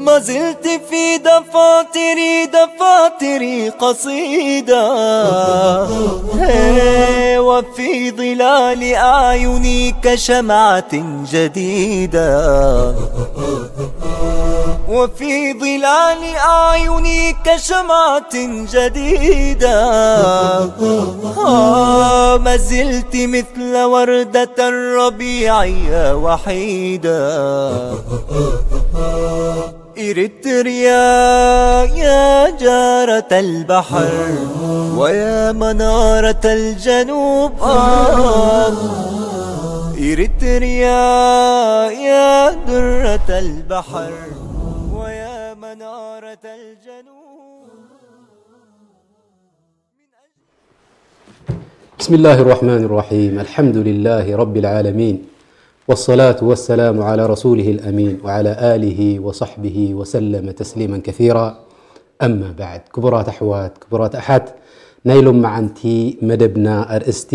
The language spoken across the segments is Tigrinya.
ما زلت في دفاتري، دفاتري قصيدة، هي، وفي ظلال أعيني كشمعة جديدة، وفي ظلال أعيني كشمعة جديدة، آه، ما زلت مثل وردة الربيع يا وحيدة. إريتريا يا جارة البحر ويا منارة الجنوب، آه. إريتريا يا درة البحر ويا منارة الجنوب. بسم الله الرحمن الرحيم. الحمد لله رب العالمين. والصلاة والسلام على رسوله الأمين وعلى آله وصحبه وسلم تسليما كثيرا. أما بعد. ክቡራት ኣሕዋት፣ ክቡራት ኣሓት፣ ናይ ሎማዓንቲ መደብና ኣርእስቲ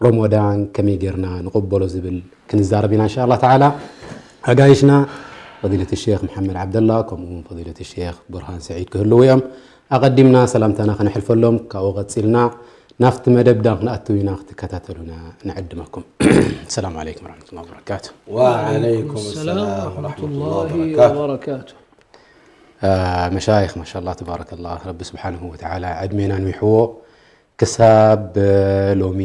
ረመዳን ከመይ ጌርና ንቕበሎ ዝብል ክንዛረብ ኢና እንሻ ኣላህ ተዓላ። ኣጋይሽና ፈዲለት ሸኽ መሓመድ ዓብደላ ከምኡ እውን ፈዲለት ሸኽ ቡርሃን ሰዒድ ክህልዉ እዮም። ኣቐዲምና ሰላምታና ከነሕልፈሎም፣ ካብኡ ቀጺልና ናብቲ መደብ ዳም ክንኣትው ኢና፣ ክትከታተሉና ንዕድመኩም። ሰላም ዓለይኩም ወረሕመቱላሂ ወበረካቱ። ወዓለይኩም ሰላም ወረሕመቱላሂ ወበረካቱ። መሻይኽ ማሻላ ተባረከላ፣ ረቢ ስብሓንሁ ወተዓላ ዕድሜና ንዊሕዎ ክሳብ ሎሚ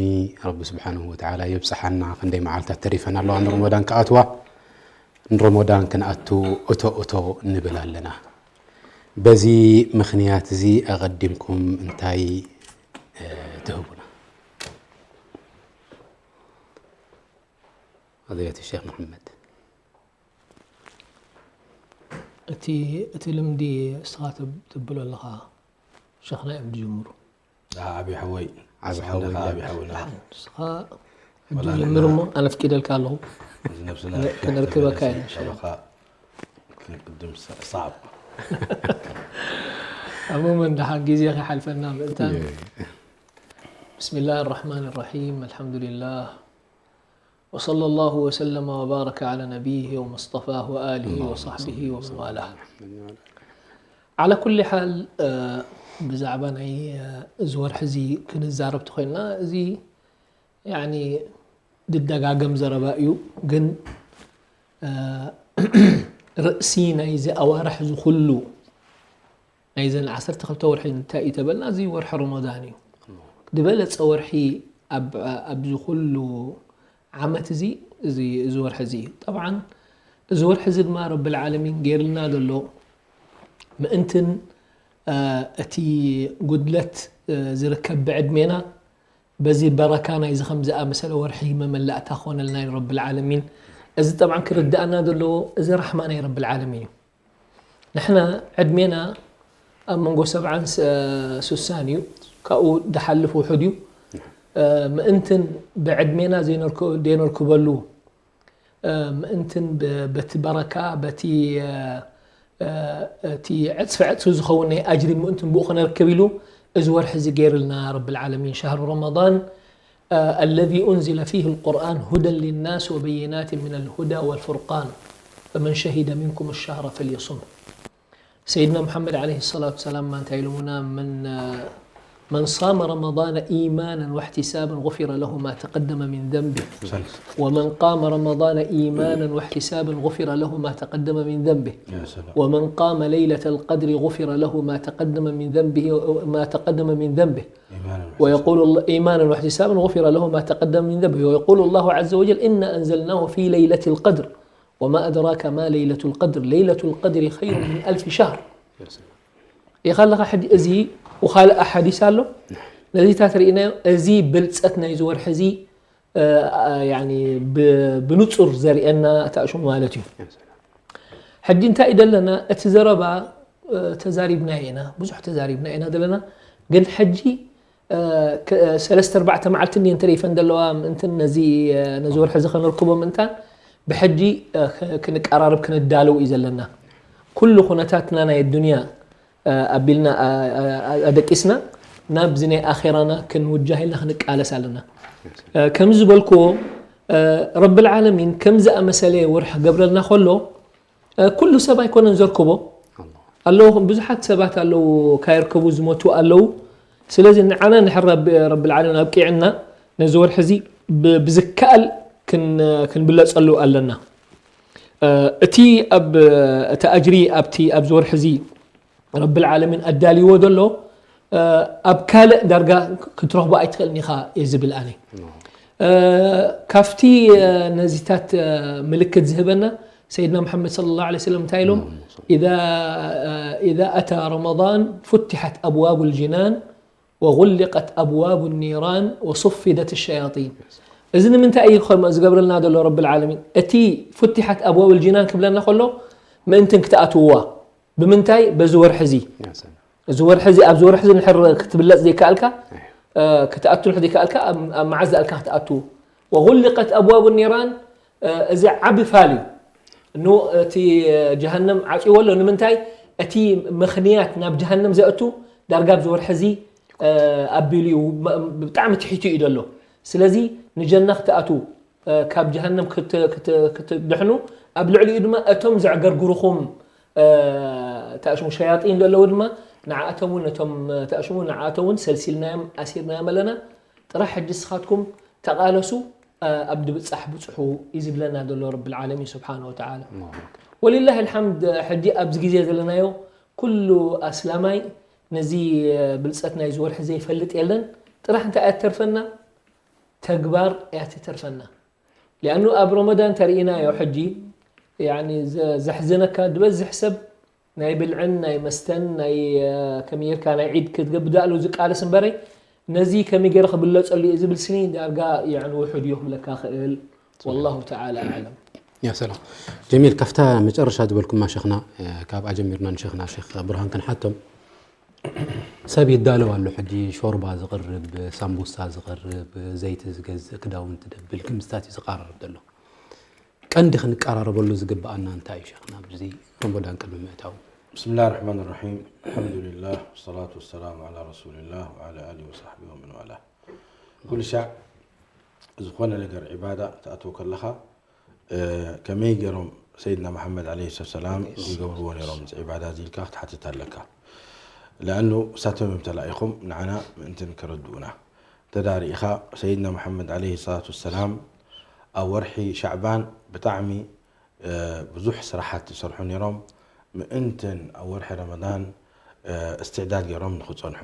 ረቢ ስብሓንሁ ወተዓላ የብፅሓና። ክንደይ መዓልታት ተሪፈን ኣለዋ ንረመዳን ክኣትዋ። ንረመዳን ክንኣቱ እቶ እቶ ንብል ኣለና። በዚ ምኽንያት እዚ ኣቐዲምኩም እንታይ ትህቡና? ፈዲለት ሸኽ መሓመድ። እቲ እቲ ልምዲ እስኻ ትብ- ትብሎ ኣለኻ ሸኽና እዮም ዝጅምሩ። ዓብዪ ሓወይ ዓብዪ ሓወይ ንስኻ ዓብዪ ሓወና እስኻ ሕጂ ጀምር እሞ ኣነ ኣፍቂደልካ ኣለኹ። እዚ ነብስና ክነርክበካ ኢና፣ ኢንሻ ኣላህ። ከማኻ ክንቅድም ሰዓብ ኣሙመን ደሓን ግዜ ከይሓልፈና ምእንታን። بسم الله الرحمن الرحيم. الحمد لله. وصلى الله وسلم وبارك على نبيه ومصطفاه وآله وصحبه ومن والاه. على كل حال، ብዛዕባ ናይ እዚ ወርሒ እዚ ክንዛረብ ተኾይንና፣ እዚ ያኒ ዝደጋገም ዘረባ እዩ። ግን ርእሲ ናይዚ ኣዋርሕ እዚ ኩሉ ናይዘን ዓሰርተ ክልተ ወርሒ እንታይ እዩ ተበልና፣ እዚ ወርሒ ረመዳን እዩ። ዝበለፀ ወርሒ ኣብ ኣብዚ ኩሉ ዓመት እዚ እዚ እዚ ወርሒ እዚ እዩ። ጠብዓን እዚ ወርሒ እዚ ድማ ረብል ዓለሚን ገይርልና ዘሎ ምእንትን እቲ ጉድለት ዝርከብ ብዕድሜና በዚ በረካ ናይዚ ከም ዝኣመሰለ ወርሒ መመላእታ ክኾነልና እዩ ረብል ዓለሚን። እዚ ጠብዓን ክርድኣና ዘለዎ እዚ ራሕማ ናይ ረብል ዓለሚን እዩ። ንሕና ዕድሜና ኣብ መንጎ ሰብዓን ሱሳን እዩ። ካብኡ ድሓልፍ ውሑድ እዩ። ምእንትን ብዕድሜና ዘይነርክበሉ ምእንትን በቲ በረካ በቲ እቲ ዕፅፊ ዕፅፊ ዝኸውን ናይ ኣጅሪ ምእንትን ብኡ ክነርክብ ኢሉ እዚ ወርሒ እዚ ገይርልና ረብል ዓለሚን ሸህሩ ረመዳን الذي أنزل فيه القرآن هدى للناس وبينات من الهدى والفرقان فمن شهد منكم الشهر فليصمه. ሰይድና ሙሓመድ ዓለይሂ ሰላቱ ሰላም ማ እንታይ ኢሎምና? መን መን صام رمضان إيمانا واحتسابا غفر له ما تقدم من ذنبه ومن قام رمضان إيمانا واحتسابا غفر له ما تقدم من ذنبه ومن قام ليلة القدر غفر له ما تقدم من ذنبه ما تقدم من ذنبه ويقول الله إيمانا واحتسابا غفر له ما تقدم من ذنبه ويقول الله عز وجل إنا أنزلناه في ليلة القدر وما أدراك ما ليلة القدر ليلة القدر خير من ألف شهر. ኢኻ ኣለኻ ሕጂ እዚ وخالእ ኣሓዲስ ኣሎ ነዚታት ርኢናዮ። እዚ ብልፀት ናይዚ ወርሒ እዚ ብንፁር ዘርእየና እታ ሽሙ ማለት እዩ። ሕጂ እንታይ እዩ ዘለና እቲ ዘረባ ተዛሪብና ኢና ብዙሕ ተዛሪብና ኢና ዘለና ግን ሕጂ ሰለስተ ኣርባዕተ መዓልቲ እንድየን ተሪፈን ዘለዋ ምእንትን ነዚ ነዚ ወርሒ እዚ ከነርክቦ ምእንታን ብሕጂ ክንቀራረብ ክንዳለው እዩ ዘለና። ኩሉ ኩነታትና ናይ ዱንያ ኣቢልና ኣደቂስና ናብዚ ናይ ኣኼራና ክንውጃህ ኢልና ክንቃለስ ኣለና። ከምዚ ዝበልክዎ ረብል ዓለሚን ከምዚ ኣመሰለ ወርሒ ክገብረልና ከሎ ኩሉ ሰብ ኣይኮነን ዘርክቦ ኣለዉ። ብዙሓት ሰባት ኣለዉ ካየርከቡ ዝሞቱ ኣለዉ። ስለዚ ንዓና ንሕር ረብል ዓለሚን ኣብቂዕና ነዚ ወርሒ እዚ ብዝከኣል ክንብለጸሉ ኣለና። እቲ ኣብ እቲ ኣጅሪ ኣብቲ ኣብዚ ወርሒ እዚ ረብል ዓለሚን ኣዳልይዎ ዘሎ ኣብ ካልእ ዳርጋ ክትረኽቦ ኣይትኽእልን ኢኻ እየ ዝብል ኣነ። ካብቲ ነዚታት ምልክት ዝህበና ሰይድና መሓመድ صلى الله عليه وسلم እንታይ ኢሎም? إذا أتى رمضان فتحت أبواب الجنان وغلقت أبواب النيران وصفدت الشياطين። እዚ ንምንታይ እዩ ከምኡ ዝገብረልና ዘሎ ረብል ዓለሚን? እቲ فتحت أبواب الجنان ክብለና ከሎ ምእንትን ክትኣትውዋ ብምንታይ? በዚ ወርሒ እዚ እዚ ወርሒ እዚ ኣብዚ ወርሒ እዚ ንሕር ክትብለጽ ዘይከኣልካ ክትኣቱ ንሕ ዘይከኣልካ ኣብ መዓዝ ዳልካ ክትኣቱ وغلقت أبواب النيران እዚ ዓቢ ፋል እዩ። ኑ እቲ ጀሃነም ዓጽዎ ኣሎ። ንምንታይ? እቲ ምኽንያት ናብ ጀሃነም ዘእቱ ዳርጋ ኣብዚ ወርሒ እዚ ኣቢሉ እዩ። ብጣዕሚ ትሒቱ እዩ ዘሎ። ስለዚ ንጀና ክትኣቱ ካብ ጀሃነም ክትድሕኑ ኣብ ልዕሊኡ ድማ እቶም ዘዕገርግሩኹም ተኣሽሙ ሸያጢን ዘለዉ ድማ ንዓኣቶም እውን ነቶም ተኣሽሙ ንዓኣቶም እውን ሰልሲልናዮም ኣሲርናዮም ኣለና። ጥራሕ ሕጂ ንስኻትኩም ተቓለሱ ኣብ ድብጻሕ ብጽሑ እዩ ዝብለና ዘሎ ረብል ዓለሚን ስብሓን ወተዓላ። ወሊላሂ ልሓምድ ሕጂ ኣብዚ ግዜ ዘለናዮ ኩሉ ኣስላማይ ነዚ ብልጸት ናይዚ ወርሒ ዘይፈልጥ የለን። ጥራሕ እንታይ እያ ትተርፈና? ተግባር እያ ትተርፈና። ሊኣኑ ኣብ ረመዳን ተርእናዮ ሕጂ ዘሕዝነካ ዝበዝሕ ሰብ ናይ ብልዕን ናይ መስተን ናይ ከመይ ጌርካ ናይ ዒድ ክትገብር ዳእሉ ዝቃለስ እምበረይ ነዚ ከመይ ገይረ ክብለጸሉ እየ ዝብል ስኒ ዳርጋ ውሑድ እዩ ክብለካ ክእል። ወላሁ ተዓላ ኣዕለም። ያ ሰላም ጀሚል፣ ካብታ መጨረሻ ዝበልኩማ ሸኽና ካብኣ ጀሚርና ንሸኽና ሸኽ ብርሃን ክንሓቶም ሰብ ይዳለው ኣሎ ሕጂ ሾርባ ዝቕርብ፣ ሳምቡሳ ዝቕርብ፣ ዘይቲ ዝገዝእ፣ ክዳውንቲ ደብል ክምስታት እዩ ዝቃረርብ ዘሎ። ቀንዲ ክንቀራረበሉ ዝግብኣና እንታይ እዩ ሸኽና ኣብዚ ረመዳን ቅድሚ ምእታው? بسم الله الرحمن الرحيم الحمد لله والصلاة والسلام على رسول الله وعلى آله وصحبه ومن والاه ኩሉ ሻዕ ዝኾነ ነገር ዒባዳ ትኣትዎ ከለኻ ከመይ ገይሮም ሰይድና መሓመድ ዓለይሂ ሰላም ይገብርዎ ነይሮም እዚ ዒባዳ እዚ ኢልካ ክትሓትት ኣለካ። ለኣኑ እሳቶም እዮም ተላኢኾም ንዓና ምእንትን ከረድኡና። እንተ ደኣ ርኢኻ ሰይድና መሓመድ ዓለይሂ ሰላቱ ወሰላም ኣብ ወርሒ ሻዕባን ብጣዕሚ ብዙሕ ስራሓት ይሰርሑ ነይሮም። ምእንትን ኣብ ወርሒ ረመዳን እስትዕዳድ ገይሮም ንኽጸንሑ።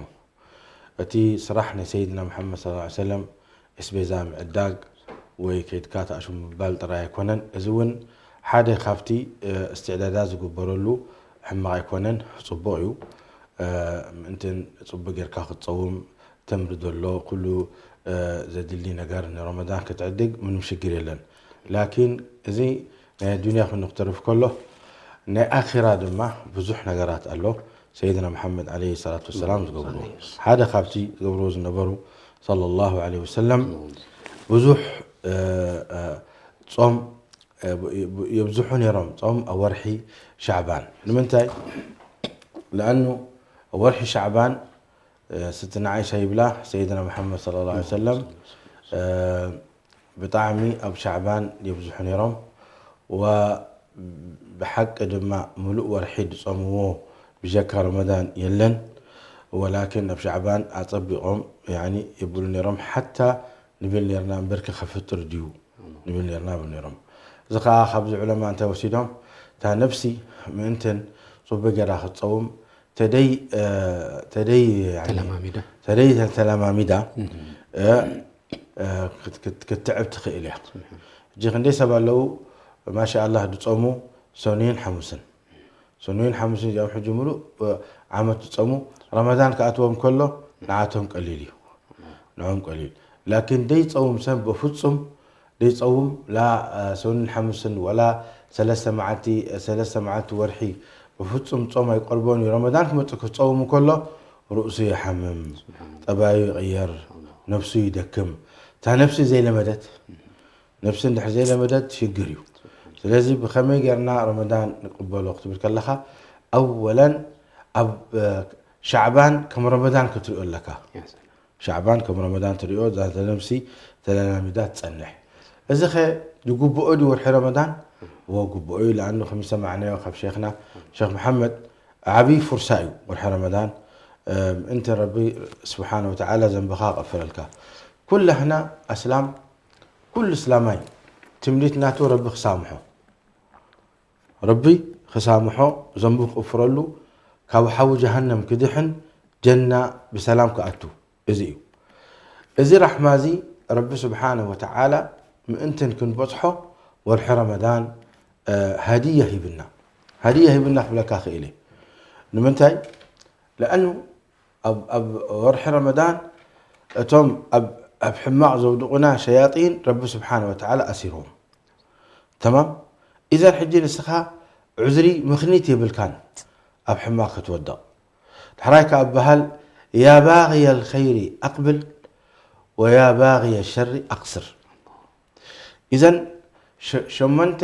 እቲ ስራሕ ናይ ሰይድና መሓመድ ሰለላሁ ዐለይሂ ወሰለም እስቤዛ ምዕዳግ ወይ ከይድካ ተኣሽሙ ምባል ጥራይ ኣይኮነን። እዚ እውን ሓደ ካብቲ እስትዕዳዳት ዝግበረሉ ሕማቕ ኣይኮነን፣ ጽቡቕ እዩ። ምእንቲ ጽቡቕ ጌርካ ክትጸውም፣ ተምሪ ዘሎ ኩሉ ዘድሊ ነገር ንረመዳን ክትዕድግ ምንም ሽግር የለን። ላኪን እዚ ናይ ኣዱንያ ኮይኑ ክተርፍ ከሎ ናይ ኣኺራ ድማ ብዙሕ ነገራት ኣሎ። ሰይድና መሓመድ ዓለይሂ ሰላቱ ወሰላም ዝገብርዎ ሓደ ካብቲ ዝገብርዎ ዝነበሩ ሰለላሁ ዓለይሂ ወሰለም ብዙሕ ጾም የብዝሑ ነይሮም። ጾም ኣብ ወርሒ ሻዕባን ንምንታይ? ለኣኑ ወርሒ ሻዕባን ስትና ዓይሻ ይብላ ሰይድና መሓመድ ሰለላሁ ዓለይሂ ወሰለም ብጣዕሚ ኣብ ሻዕባን የብዝሑ ነይሮም። ብሓቂ ድማ ምሉእ ወርሒ ዝጸምዎ ብጀካ ረመዳን የለን። ወላኪን ኣብ ሻዕባን ኣጸቢቖም የብሉ ነይሮም። ሓታ ንብል ነይርና እምበርከ ከፍጥር ድዩ ንብል ነይርና ይብሉ ነይሮም። እዚ ከዓ ካብዚ ዑለማ እንታይ ወሲዶም እታ ነፍሲ ምእንትን ጽቡቅ ገይራ ክትጸውም ተደይ ተደይ ተለማሚዳ ተደይ ተለማሚዳ ክትትዕብ ትኽእል እያ። ሕጂ ክንደይ ሰብ ኣለዉ ማሻ ኣላህ ዝጸሙ ሰኑይን ሓሙስን ሰኑይን ሓሙስን እዚኦም ሕጂ ሙሉእ ዓመት ዝጸሙ ረመዳን ክኣትዎም ከሎ ንዓቶም ቀሊል እዩ። ንዖም ቀሊል ላኪን ደይ ጸውም ሰብ በፍጹም ደይ ጸውም ላ ሰኑይን ሓሙስን ወላ ሰለስተ መዓልቲ ሰለስተ መዓልቲ ወርሒ በፍጹም ጾም ኣይቆርቦን እዩ። ረመዳን ክመጽእ ክጸውም ከሎ ርእሱ ይሓምም፣ ጠባዩ ይቕየር፣ ነፍሱ ይደክም። እታ ነፍሲ ዘይለመደት፣ ነፍሲ እንድሕር ዘይለመደት ሽግር እዩ። ስለዚ ብኸመይ ጌርና ረመዳን ንቕበሎ ክትብል ከለኻ፣ ኣወለን ኣብ እ፣ ሻዕባን ከም ረመዳን ክትሪኦ ኣለካ። ያ ሰላም። ሻዕባን ከም ረመዳን ትሪኦ፣ እዛ ነፍሲ ተለማሚዳ ትጸንሕ። እዚ ኸ ዝግብኦ ድዩ ወርሒ ረመዳን? እዎ ግብኦ እዩ። ለኣኑ ከም ዝሰማዕናዮ ካብ ሸይኽና ሸኽ መሓመድ፣ ዓብዪ ፍርሳ እዩ ወርሒ ረመዳን። እም፣ እንተ ረቢ ስብሓነ ወተዓላ ዘንብኻ ቀፍረልካ። ኩላህና ኣስላም፣ ኩሉ እስላማይ ትምኒት ናቱ ረቢ ክሳምሖ። ረቢ ክሳምሖ፣ ዘንቡ ክቕፍረሉ፣ ካብ ሓዊ ጀሃነም ክድሕን፣ ጀና ብሰላም ክኣቱ። እዚ እዩ። እዚ ራሕማ እዚ ረቢ ስብሓነ ወተዓላ ምእንትን ክንበጽሖ ወርሒ ረመዳን፣ እ፣ ሃድያ ሂብና። ሃድያ ሂብና ክብለካ ክእል እየ። ንምንታይ? ለኣኑ ኣብ፣ ኣብ ወርሒ ረመዳን እቶም ኣብ፣ ኣብ ሕማቕ ዘውድቑና ሸያጢን ረቢ ስብሓነ ወተዓላ ኣሲርዎም። ተማም? ኢዘን ሕጂ ንስኻ ዑዝሪ ምኽኒት የብልካን ኣብ ሕማቕ ክትወድቕ። ዳሕራይ ከኣ በሃል፣ "ያ ባግየ ልኸይሪ ኣቅብል ወያ ባግየ ሸሪ ኣቅስር።" ኢዘን ሸ-፣ ሸሞንተ፣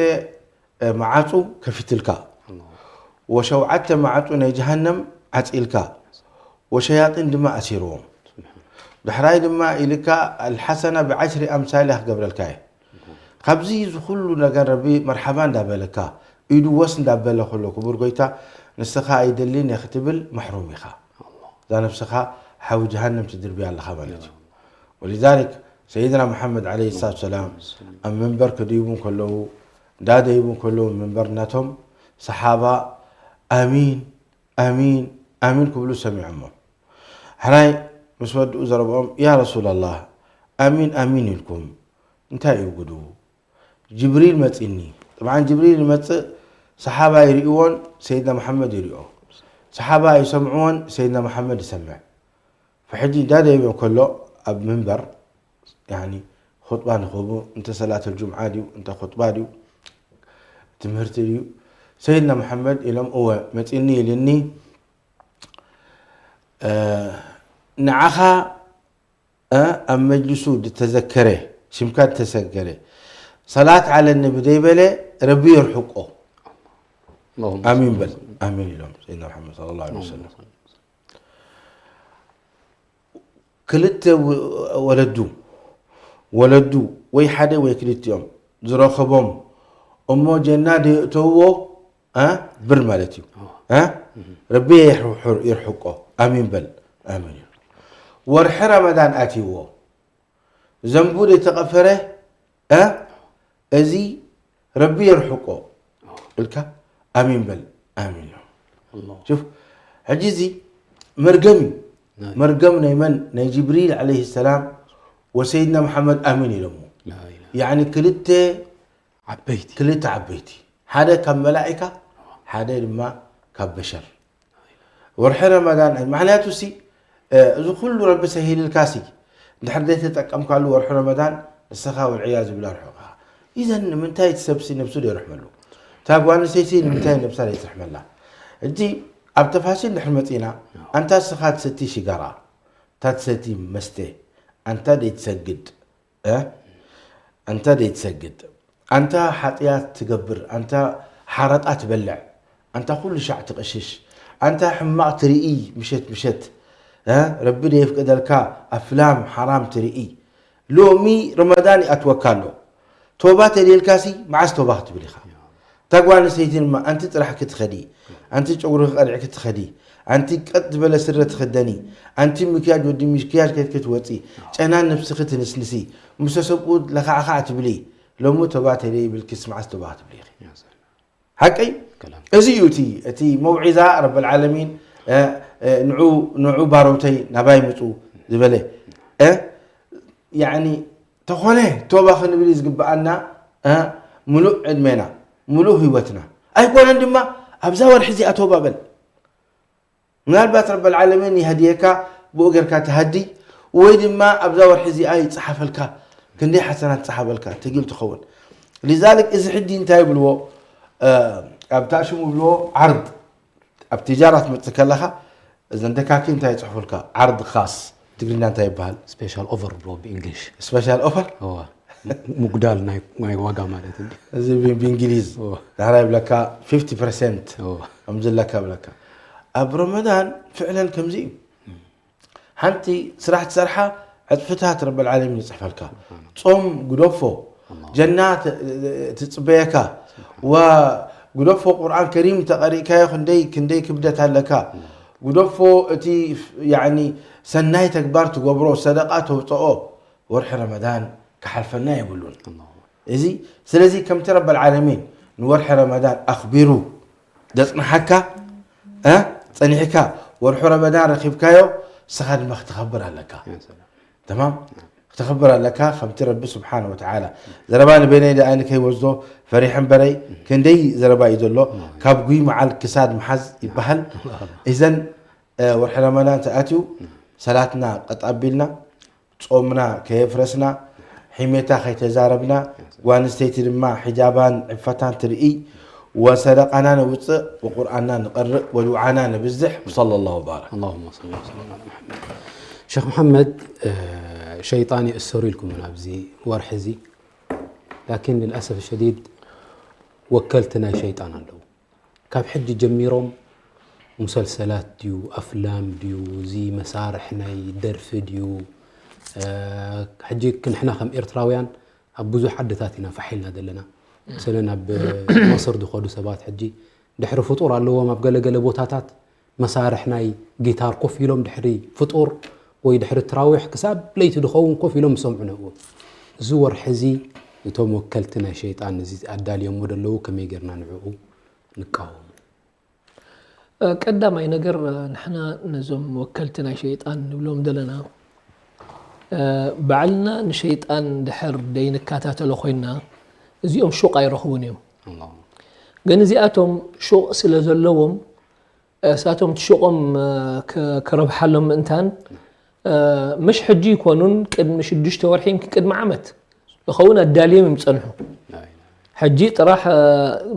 እ፣ መዓጹ ከፊትልካ፣ ወሸውዓተ መዓጹ ናይ ጀሃነም ዓጺልካ፣ ወሸያጢን ድማ ኣሲርዎም። ዳሕራይ ድማ ኢልካ ኣልሓሰና ብዓሽሪ ኣምሳሊያ ክገብረልካ እየ። ካብዚ እዚ ኩሉ ነገር ረቢ መርሓባ እንዳበለካ፣ ኢዱ ወስ እንዳበለ ከሎ፣ ክቡር ጎይታ፣ ንስኻ ኣይደልን እየ ክትብል መሕሩም ኢኻ። እዛ ነብስኻ ሓዊ ጀሃነም ትድርብያ ኣለኻ ማለት እዩ። ወሊዛሊክ ሰይድና መሓመድ ዓለይሂ ሰላቱ ሰላም ኣብ መንበር ክድይቡ እንከለዉ፣ እንዳደይቡ እንከለዉ መንበር ናቶም ሰሓባ ኣሚን፣ ኣሚን፣ ኣሚን ክብሉ ሰሚዖሞም። ሕራይ ምስ ወድኡ ዘረብኦም፣ "ያ ረሱላላህ፣ ኣሚን፣ ኣሚን ኢልኩም እንታይ እዩ ጉዱ?" ጅብሪል መጺኒ። ጥብዓን ጅብሪል ይመጽእ፣ ሰሓባ ይርእይዎን ሰይድና መሓመድ ይርእዮ። ሰሓባ ይሰምዕዎን ሰይድና መሓመድ ይሰምዕ። ፈሕጂ እንዳደየበ ከሎ ኣብ ምንበር፣ ያኒ ኹጥባ ንኸቡ፣ እንተ ሰላት ኣልጁምዓ ድዩ፣ እንተ ኹጥባ ድዩ፣ ትምህርቲ ድዩ፣ ሰይድና መሓመድ ኢሎም፣ "እወ፣ መጺኒ" ኢልኒ። እ፣ ንዓኻ፣ እ፣ ኣብ መጅልሱ ዝተዘከረ፣ ሽምካ ዝተዘከረ፣ ሰላት ዓለ ነቢ ደይበለ፣ ረቢ የርሕቆ። ኣላሁመ ኣሚን በል። ኣሚን ኢሎም ሰይድና መሓመድ ሰለላሁ ዐለይሂ ወሰለም። ክልተ ወ-፣ ወለዱ፣ ወለዱ ወይ ሓደ ወይ ክልቲኦም ዝረኸቦም እሞ ጀና ደየእተውዎ፣ እ፣ ብር ማለት እዩ። እ? ረቢ የርሕ-፣ ይርሕቆ። ኣሚን በል። ኣሚን እዩ። ወርሒ ረመዳን ኣትይዎ። ዘንቡ ዘይተቐፈረ፣ እ? እዚ ረቢ የርሕቆ ኢልካ ኣሚን በል። ኣሚን እዩ። ኣላሁ። ሹፍ፣ ሕጂ እዚ መርገም እዩ። ናይ። መርገም ናይ መን? ናይ ጅብሪል ዓለይሂ ሰላም ወሰይድና መሓመድ ኣሚን ኢሎሞ። ላኢላሃ። ያዕኒ ክልተ ዓበይቲ። ክልተ ዓበይቲ። ሓደ ካብ መላኢካ፣ ሓደ ድማ ካብ በሸር። ወርሒ ረመዳን፣ ምኽንያቱ ሲ፣ እ፣ እዚ ኩሉ ረቢ ሰሂልልካ ሲ፣ እንድሕር ዘይተጠቀምካሉ ወርሒ ረመዳን፣ ንስኻ ወልዕያዙ ብላ ርሑቕ ኢኻ። ኢዘን ንምንታይ እቲ ሰብሲ ነብሱ ዘይርሕመሉ? እታ ጓል ኣንስተይቲ ንምንታይ ነብሳ ዘይትርሕመላ? ሕጂ ኣብ ተፋሲል እንድሕር መጺና፣ ኣንታ ንስኻ ትሰቲ ሽጋራ፣ ኣንታ ትሰቲ መስተ፣ ኣንታ ዘይትሰግድ፣ እ? ኣንታ ዘይትሰግድ፣ ኣንታ ሓጥያት ትገብር፣ ኣንታ ሓረጣ ትበልዕ፣ ኣንታ ኩሉ ሻዕ ትቕሽሽ፣ ኣንታ ሕማቕ ትርኢ ምሸት ምሸት፣ እ? ረቢ ደየፍቅደልካ ኣፍላም ሓራም ትርኢ። ሎሚ ረመዳን ይኣትወካ ኣሎ። ቶባ ተልየልካሲ መዓስ ቶባ ክትብል ኢኻ? እታ ጓል ኣንስተይቲ ድማ ኣንቲ ጥራሕ ክትኸዲ፣ ኣንቲ ጨጉሪ ክቐድዒ ክትኸዲ፣ ኣንቲ ቀጥ ዝበለ ስረ ትኽደኒ፣ ኣንቲ ምክያጅ ወዲ ምክያጅ ከይድ ክትወፂ፣ ጨናን ነብስኺ ትንስንሲ፣ ምስ ሰብኡ ለኻዕኻዕ ትብሊ፣ ሎሚ ቶባ ተለይ ይብልኪስ መዓስ ቶባ ክትብሊ ኢኺ? ሓቀይ? ከላም። እዚ እዩ እቲ፣ እቲ መውዒዛ ረብል ዓለሚን፣ እ፣ እ፣ ንዑ፣ ንዑ ባሮተይ ናባይ ምፁ ዝበለ። እ? ያዕኒ ተኾነ ቶባ ክንብል እዩ ዝግብኣና፣ እ፣ ምሉእ ዕድሜና፣ ምሉእ ህይወትና። ኣይኮነን ድማ ኣብዛ ወርሒ እዚኣ ቶባ በል። ምናልባት ረበል ዓለሚን ይሃድየካ፣ ብኡ ጌርካ ትሃዲ፣ ወይ ድማ ኣብዛ ወርሒ እዚኣ ይጸሓፈልካ፣ ክንደይ ሓሰናት ጸሓፈልካ፣ ተጊል ትኸውን። ሊዛሊክ እዚ ሕጂ እንታይ ይብልዎ? እ፣ ኣብ ታሽሙ ይብልዎ ዓርድ። ኣብ ትጃራ ትመጽእ ከለኻ፣ እዘን ደካኪ እንታይ ይጽሕፉልካ? ዓርድ ኻስ ትግርኛ እንታይ ይበሃል? ስፔሻል ኦፈር ብሎ ብእንግሊሽ። ስፔሻል ኦፈር እዋ። ምጉዳል ናይ ናይ ዋጋ ማለት እንዲ። እዚ ብ- ብእንግሊዝ እዋ። ዳራ ይብለካ። ፊፍቲ ፐርሰንት እዋ። ከምዚ ኣለካ ብለካ። ኣብ ረመዳን ፍዕለን ከምዚ እዩ። ሓንቲ ስራሕ ትሰርሓ ዕጥፍታት ረበል ዓለሚን ይፅሕፈልካ። ጾም ግደፎ፣ ጀና ተ- ትፅበየካ። ዋ ግደፎ፣ ቁርኣን ከሪም ተቐሪእካዮ ክንደይ ክንደይ ክብደት ኣለካ። ግደፎ፣ እቲ ያኒ ሰናይ ተግባር ትገብሮ፣ ሰደቃ ተውፅኦ፣ ወርሒ ረመዳን ክሓልፈና የብሉን። እዚ ስለዚ ከምቲ ረበል ዓለሚን ንወርሒ ረመዳን ኣኽቢሩ ዘጽንሓካ፣ እ፣ ጸኒሕካ ወርሒ ረመዳን ረኺብካዮ፣ ንስኻ ድማ ክተኸብር ኣለካ። ተማም? ክተኸብር ኣለካ። ከምቲ ረቢ ስብሓን ወተዓላ፣ ዘረባ ንበይነይ ደኣ ንከይወስዶ ፈሪሐ እምበረይ፣ ክንደይ ዘረባ እዩ ዘሎ። ካብ ጉይ መዓል ክሳድ ምሓዝ ይበሃል። እዘን እ፣ ወርሒ ረመዳን ተኣትዩ፣ ሰላትና ቀጥ ኣቢልና፣ ጾምና ከየፍረስና፣ ሒሜታ ከይተዛረብና፣ ጓል ኣንስተይቲ ድማ ሒጃባን ዕፈታን ትርኢ፣ ወሰደቃና ነውፅእ፣ ወቁርኣንና ንቐርእ፣ ወዱዓና ነብዝሕ። ወሰለ ላሁ ባረክ። اللهم صل وسلم على محمد. ሸኽ መሓመድ፣ እ፣ ሸይጣን የእሰሩ ኢልኩም ኣብዚ ወርሒ እዚ። ላኪን ልልኣሰፍ ሸዲድ ወከልቲ ናይ ሸይጣን ኣለዉ። ካብ ሕጂ ጀሚሮም ሙሰልሰላት ድዩ፣ ኣፍላም ድዩ፣ እዚ መሳርሕ ናይ ደርፊ ድዩ? እ፣ ሕጂ ንሕና ከም ኤርትራውያን ኣብ ብዙሕ ዓድታት ኢና ፋሕ ኢልና ዘለና። መሰለን ኣብ መሰር ዝኸዱ ሰባት ሕጂ ድሕሪ ፍጡር ኣለዎም። ኣብ ገለገለ ቦታታት መሳርሕ ናይ ጊታር ኮፍ ኢሎም ድሕሪ ፍጡር ወይ ድሕሪ ትራዊሕ ክሳብ ለይቲ ዝኸውን ኮፍ ኢሎም ይሰምዑ ነብኡ። እዚ ወርሒ እዚ እቶም ወከልቲ ናይ ሸይጣን እዚ ኣዳልዮሞ ዘለዉ ከመይ ጌርና ንዕኡ ንቃወሙ? ቀዳማይ ነገር ንሕና ነዞም ወከልቲ ናይ ሸይጣን ንብሎም ዘለና ባዕልና ንሸይጣን ድሕር ደይንከታተሎ ኮይንና እዚኦም ሹቕ ኣይረኽቡን እዮም። ግን እዚኣቶም ሹቕ ስለ ዘለዎም እሳቶም እቲ ሹቖም ክረብሓሎም ምእንታን ምሽ ሕጂ ይኮኑን ቅድሚ ሽዱሽተ ወርሒ ቅድሚ ዓመት ዝኸውን ኣዳልዮም እዮም ዝጸንሑ። ሕጂ ጥራሕ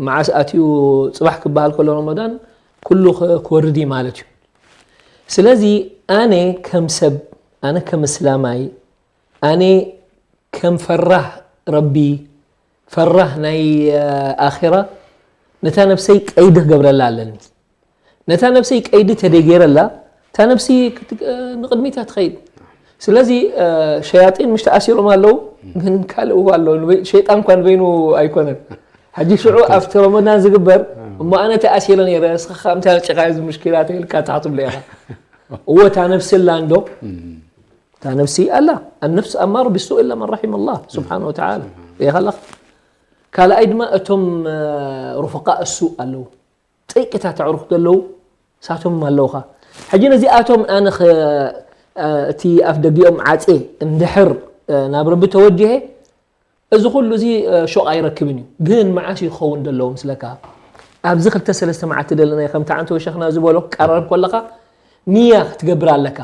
መዓስ ኣትዩ ጽባሕ ክበሃል ከሎ ረመዳን ኩሉ ክወርድ እዩ ማለት እዩ። ስለዚ ኣነ ከም ሰብ ኣነ ከም እስላማይ ኣነ ከም ፈራህ ረቢ ፈራህ ናይ ኣኺራ ነታ ነብሰይ ቀይዲ ክገብረላ ኣለኒ። ነታ ነብሰይ ቀይዲ ተደይ ገይረላ እታ ነብሲ ንቅድሚታ ትኸይድ። ስለዚ ሸያጢን ምሽ ተኣሲሮም ኣለዉ ግን ካልእ ውባ ኣለዉ። ሸይጣን እኳ ንበይኑ ኣይኮነን። ሕጂ ሽዑ ኣብቲ ረመዳን ዝግበር እሞ ኣነ ተኣሲረ ነይረ እስኻ እንታይ ኣውፂኻዮ እዚ ሙሽኪላ ተይልካ ትሓትብሉ ኢኻ። እወ እታ ነብሲ ኣላ እንዶ እታ ነብሲ ኣላ። ኣነፍስ ኣማሩ ቢሱ ኢላ መን ረሒም ኣላህ ስብሓን ወተዓላ ሪኢኻ ኣለኻ። ካልኣይ ድማ እቶም ሩፈቃ እሱ ኣለዉ። ጠይቅታት ኣዕሩኽ ዘለዉ ሳቶም ኣለውኻ። ሕጂ ነዚኣቶም ኣነ እቲ ኣፍ ደጊኦም ዓጼ እንድሕር ናብ ረቢ ተወጅሀ እዚ ኩሉ እዚ ሾቕ ኣይረክብን እዩ። ግን መዓስ እዩ ክኸውን ዘለዎ ምስለካ ኣብዚ ክልተ ሰለስተ መዓልቲ ደለናዮ ከምቲ ዓንተ ወሸኽና ዝበሎ ክቀራረብ ከለኻ ንያ ክትገብር ኣለካ።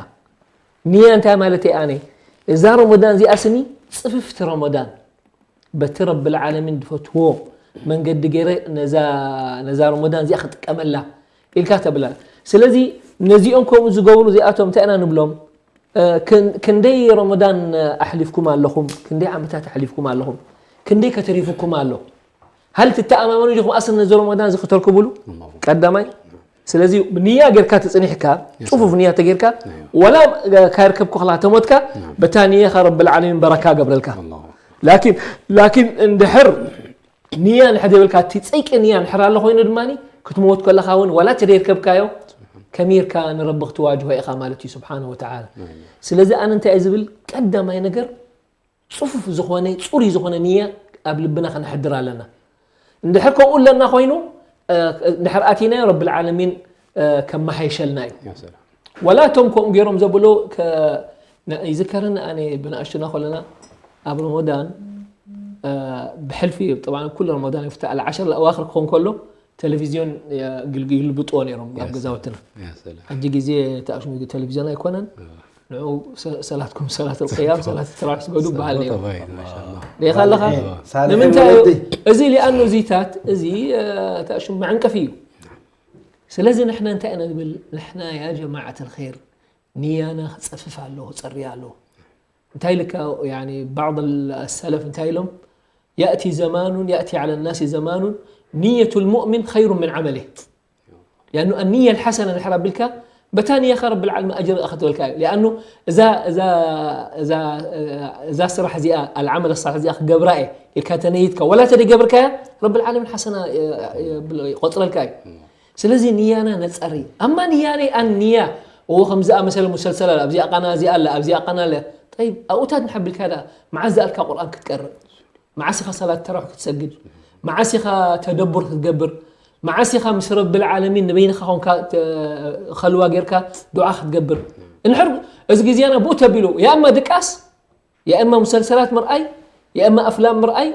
ንያ እንታይ ማለት ኣነ እዛ ረመዳን እዚኣ ስኒ ፅፍፍቲ ረመዳን በቲ ረብል ዓለሚን ዝፈትዎ መንገዲ ገይረ ነዛ ነዛ ረመዳን እዚኣ ክጥቀመላ ኢልካ ተብላ። ስለዚ ነዚኦም ከምኡ ዝገብሩ እዚኣቶም እንታይ ኢና ንብሎም? ክንደይ ረመዳን ኣሕሊፍኩም ኣለኹም? ክንደይ ዓመታት ኣሕሊፍኩም ኣለኹም? ክንደይ ከተሪፉኩም ኣሎ? ሃል ትተኣማመኑ ዲኹም ኣስል ነዚ ረመዳን እዚ ክተርክቡሉ? ቀዳማይ ስለዚ ንያ ጌርካ ተጽኒሕካ ጽፉፍ ንያ ተጌርካ ወላ ካይርከብኩ ከላ ተሞትካ በታ ንያኻ ረብል ዓለሚን በረካ ገብረልካ። ላኪን ላኪን እንድሕር ንያ እንድሕር ዘይብልካ እቲ ጸይቂ ንያ እንድሕር ኣሎ ኮይኑ ድማ ክትመወት ከለኻ እውን ዋላ ተደይርከብካዮ ከሚርካ ንረቢ ክትዋጅሆ ኢኻ ማለት እዩ ስብሓን ወተዓላ። ስለዚ ኣነ እንታይ እየ ዝብል ቀዳማይ ነገር ጽፉፍ ዝኾነ ጽሩይ ዝኾነ ንያ ኣብ ልብና ከነሕድር ኣለና። እንድሕር ከምኡ ኣለና ኮይኑ እንድሕር ኣቲናዮ ረብል ዓለሚን ከመሓይሸልና እዩ። ወላ እቶም ከምኡ ገይሮም ዘብሎ ይዝከረኒ ኣነ ብንኣሽቱና ከለና ኣብ ረመዳን ብሕልፊ ጠብዓ ኩሉ ረመዳን ይፍታ ኣለ ዓሸር ለኣዋክር ክኾን ከሎ ቴሌቪዝዮን ይግልብጥዎ ነይሮም ኣብ ገዛውትና። ሕጂ ግዜ ተኣሽሙ ቴሌቪዝዮን ኣይኮነን። ንዑ ሰላትኩም ሰላት ልቅያም ሰላት ተራዊሕ ስገዱ በሃል ነይሩ። ሪኢኻ ኣለኻ ንምንታይ እዩ እዚ ሊኣኑ እዚታት እዚ ተኣሽሙ መዕንቀፊ እዩ። ስለዚ ንሕና እንታይ ኢና ንብል? ንሕና ያ ጀማዓት ኣልኸይር ንያና ክጸፍፍ ኣለዎ፣ ክጸሪ ኣለዎ። እንታይ ኢልካ፣ ያኒ ባዕድ ሰለፍ እንታይ ኢሎም? يأتي زمان، يأتي على الناس زمان نية المؤمن خير من عمله. لأنه النية الحسنة ድሕር ኣቢልካ በታ ንያኻ ረብል ዓለሚን ኣጅር ኣኸትበልካ እዩ። لأنه እዛ እዛ እዛ እዛ ስራሕ እዚኣ العمل الصالح እዚኣ ክገብራ እየ ኢልካ ተነይትካ ወላ ተደገብርካያ ረብል ዓለሚን ሓሰና ይቆጽረልካ እዩ። ስለዚ ንያና ነጸሪ። ኣማ ንያ ነይ ኣን ንያ እዎ ከም ዝኣመሰለ ሙሰልሰል ኣለ ኣብዚኣ ቃና እዚኣ ኣለ ኣብዚኣ ቃና ኣለ። ጠይብ ኣብኡታት ንሓቢልካ ዳ መዓዝ ዝኣልካ ቁርኣን ክትቀርእ መዓስ ኢኻ ሰላት ተራዊሕ ክትሰግድ? መዓስ ኢኻ ተደቡር ክትገብር? መዓስ ኢኻ ምስ ረብል ዓለሚን ንበይንኻ ኮንካ ኸልዋ ጌርካ ዱዓ ክትገብር? እንድሕር እዚ ግዜና ብኡ ተቢሉ፣ ያ እማ ድቃስ፣ ያ እማ ሙሰልሰላት ምርኣይ፣ ያ እማ ኣፍላም ምርኣይ፣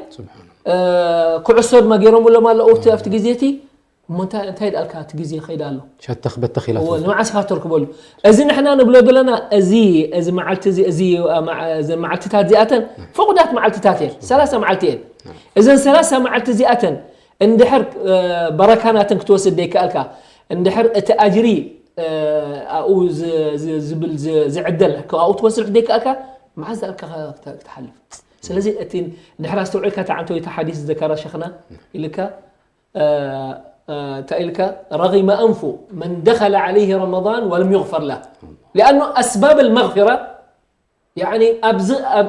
ኩዕሶ ድማ ገይሮምሎም ኣለዉ ኣብቲ ኣብቲ ግዜ እቲ። እሞ እንታይ እንታይ ደኣልካ እቲ ግዜ ይኸይድ ኣሎ። ሸተኽ በተኽ ኢላ እወ፣ ትወስድ። ንመዓስ ኢኻ ተርክበሉ? እዚ ንሕና ንብሎ ዘለና፣ እዚ፣ እዚ መዓልቲ እዚ፣ እዚ፣ ኣ፣ መዓ-፣ እዘን መዓልትታት እዚኣተን ፍቑዳት መዓልትታት እየን። ሰላሳ መዓልቲ እየን። እዘን ሰላሳ መዓልቲ እዚኣተን እንድሕር፣ እ፣ በረካ ናተን ክትወስድ ደይከኣልካ፣ እንድሕር እቲ ኣጅሪ፣ እ፣ ኣብኡ ዝ-፣ ዝ-፣ ዝብል ዝ-፣ ዝዕደል ኣብኡ ትወስድ ደይከኣልካ፣ መዓዝ ደኣልካ ክተ-፣ ክትሓልፍ? ስለዚ እቲ እንድሕር ኣስተውዒልካ፣ እቲ ዓንተው እቲ ሓዲስ ዝዘከራ ሸኽና ኢልካ፣ እ፣ እ፣ እንታይ ኢልካ? رغم أنف من دخل عليه رمضان ولم يغفر له. لأنه أسباب المغفرة، يعني، ኣብዚ፣ ኣብ፣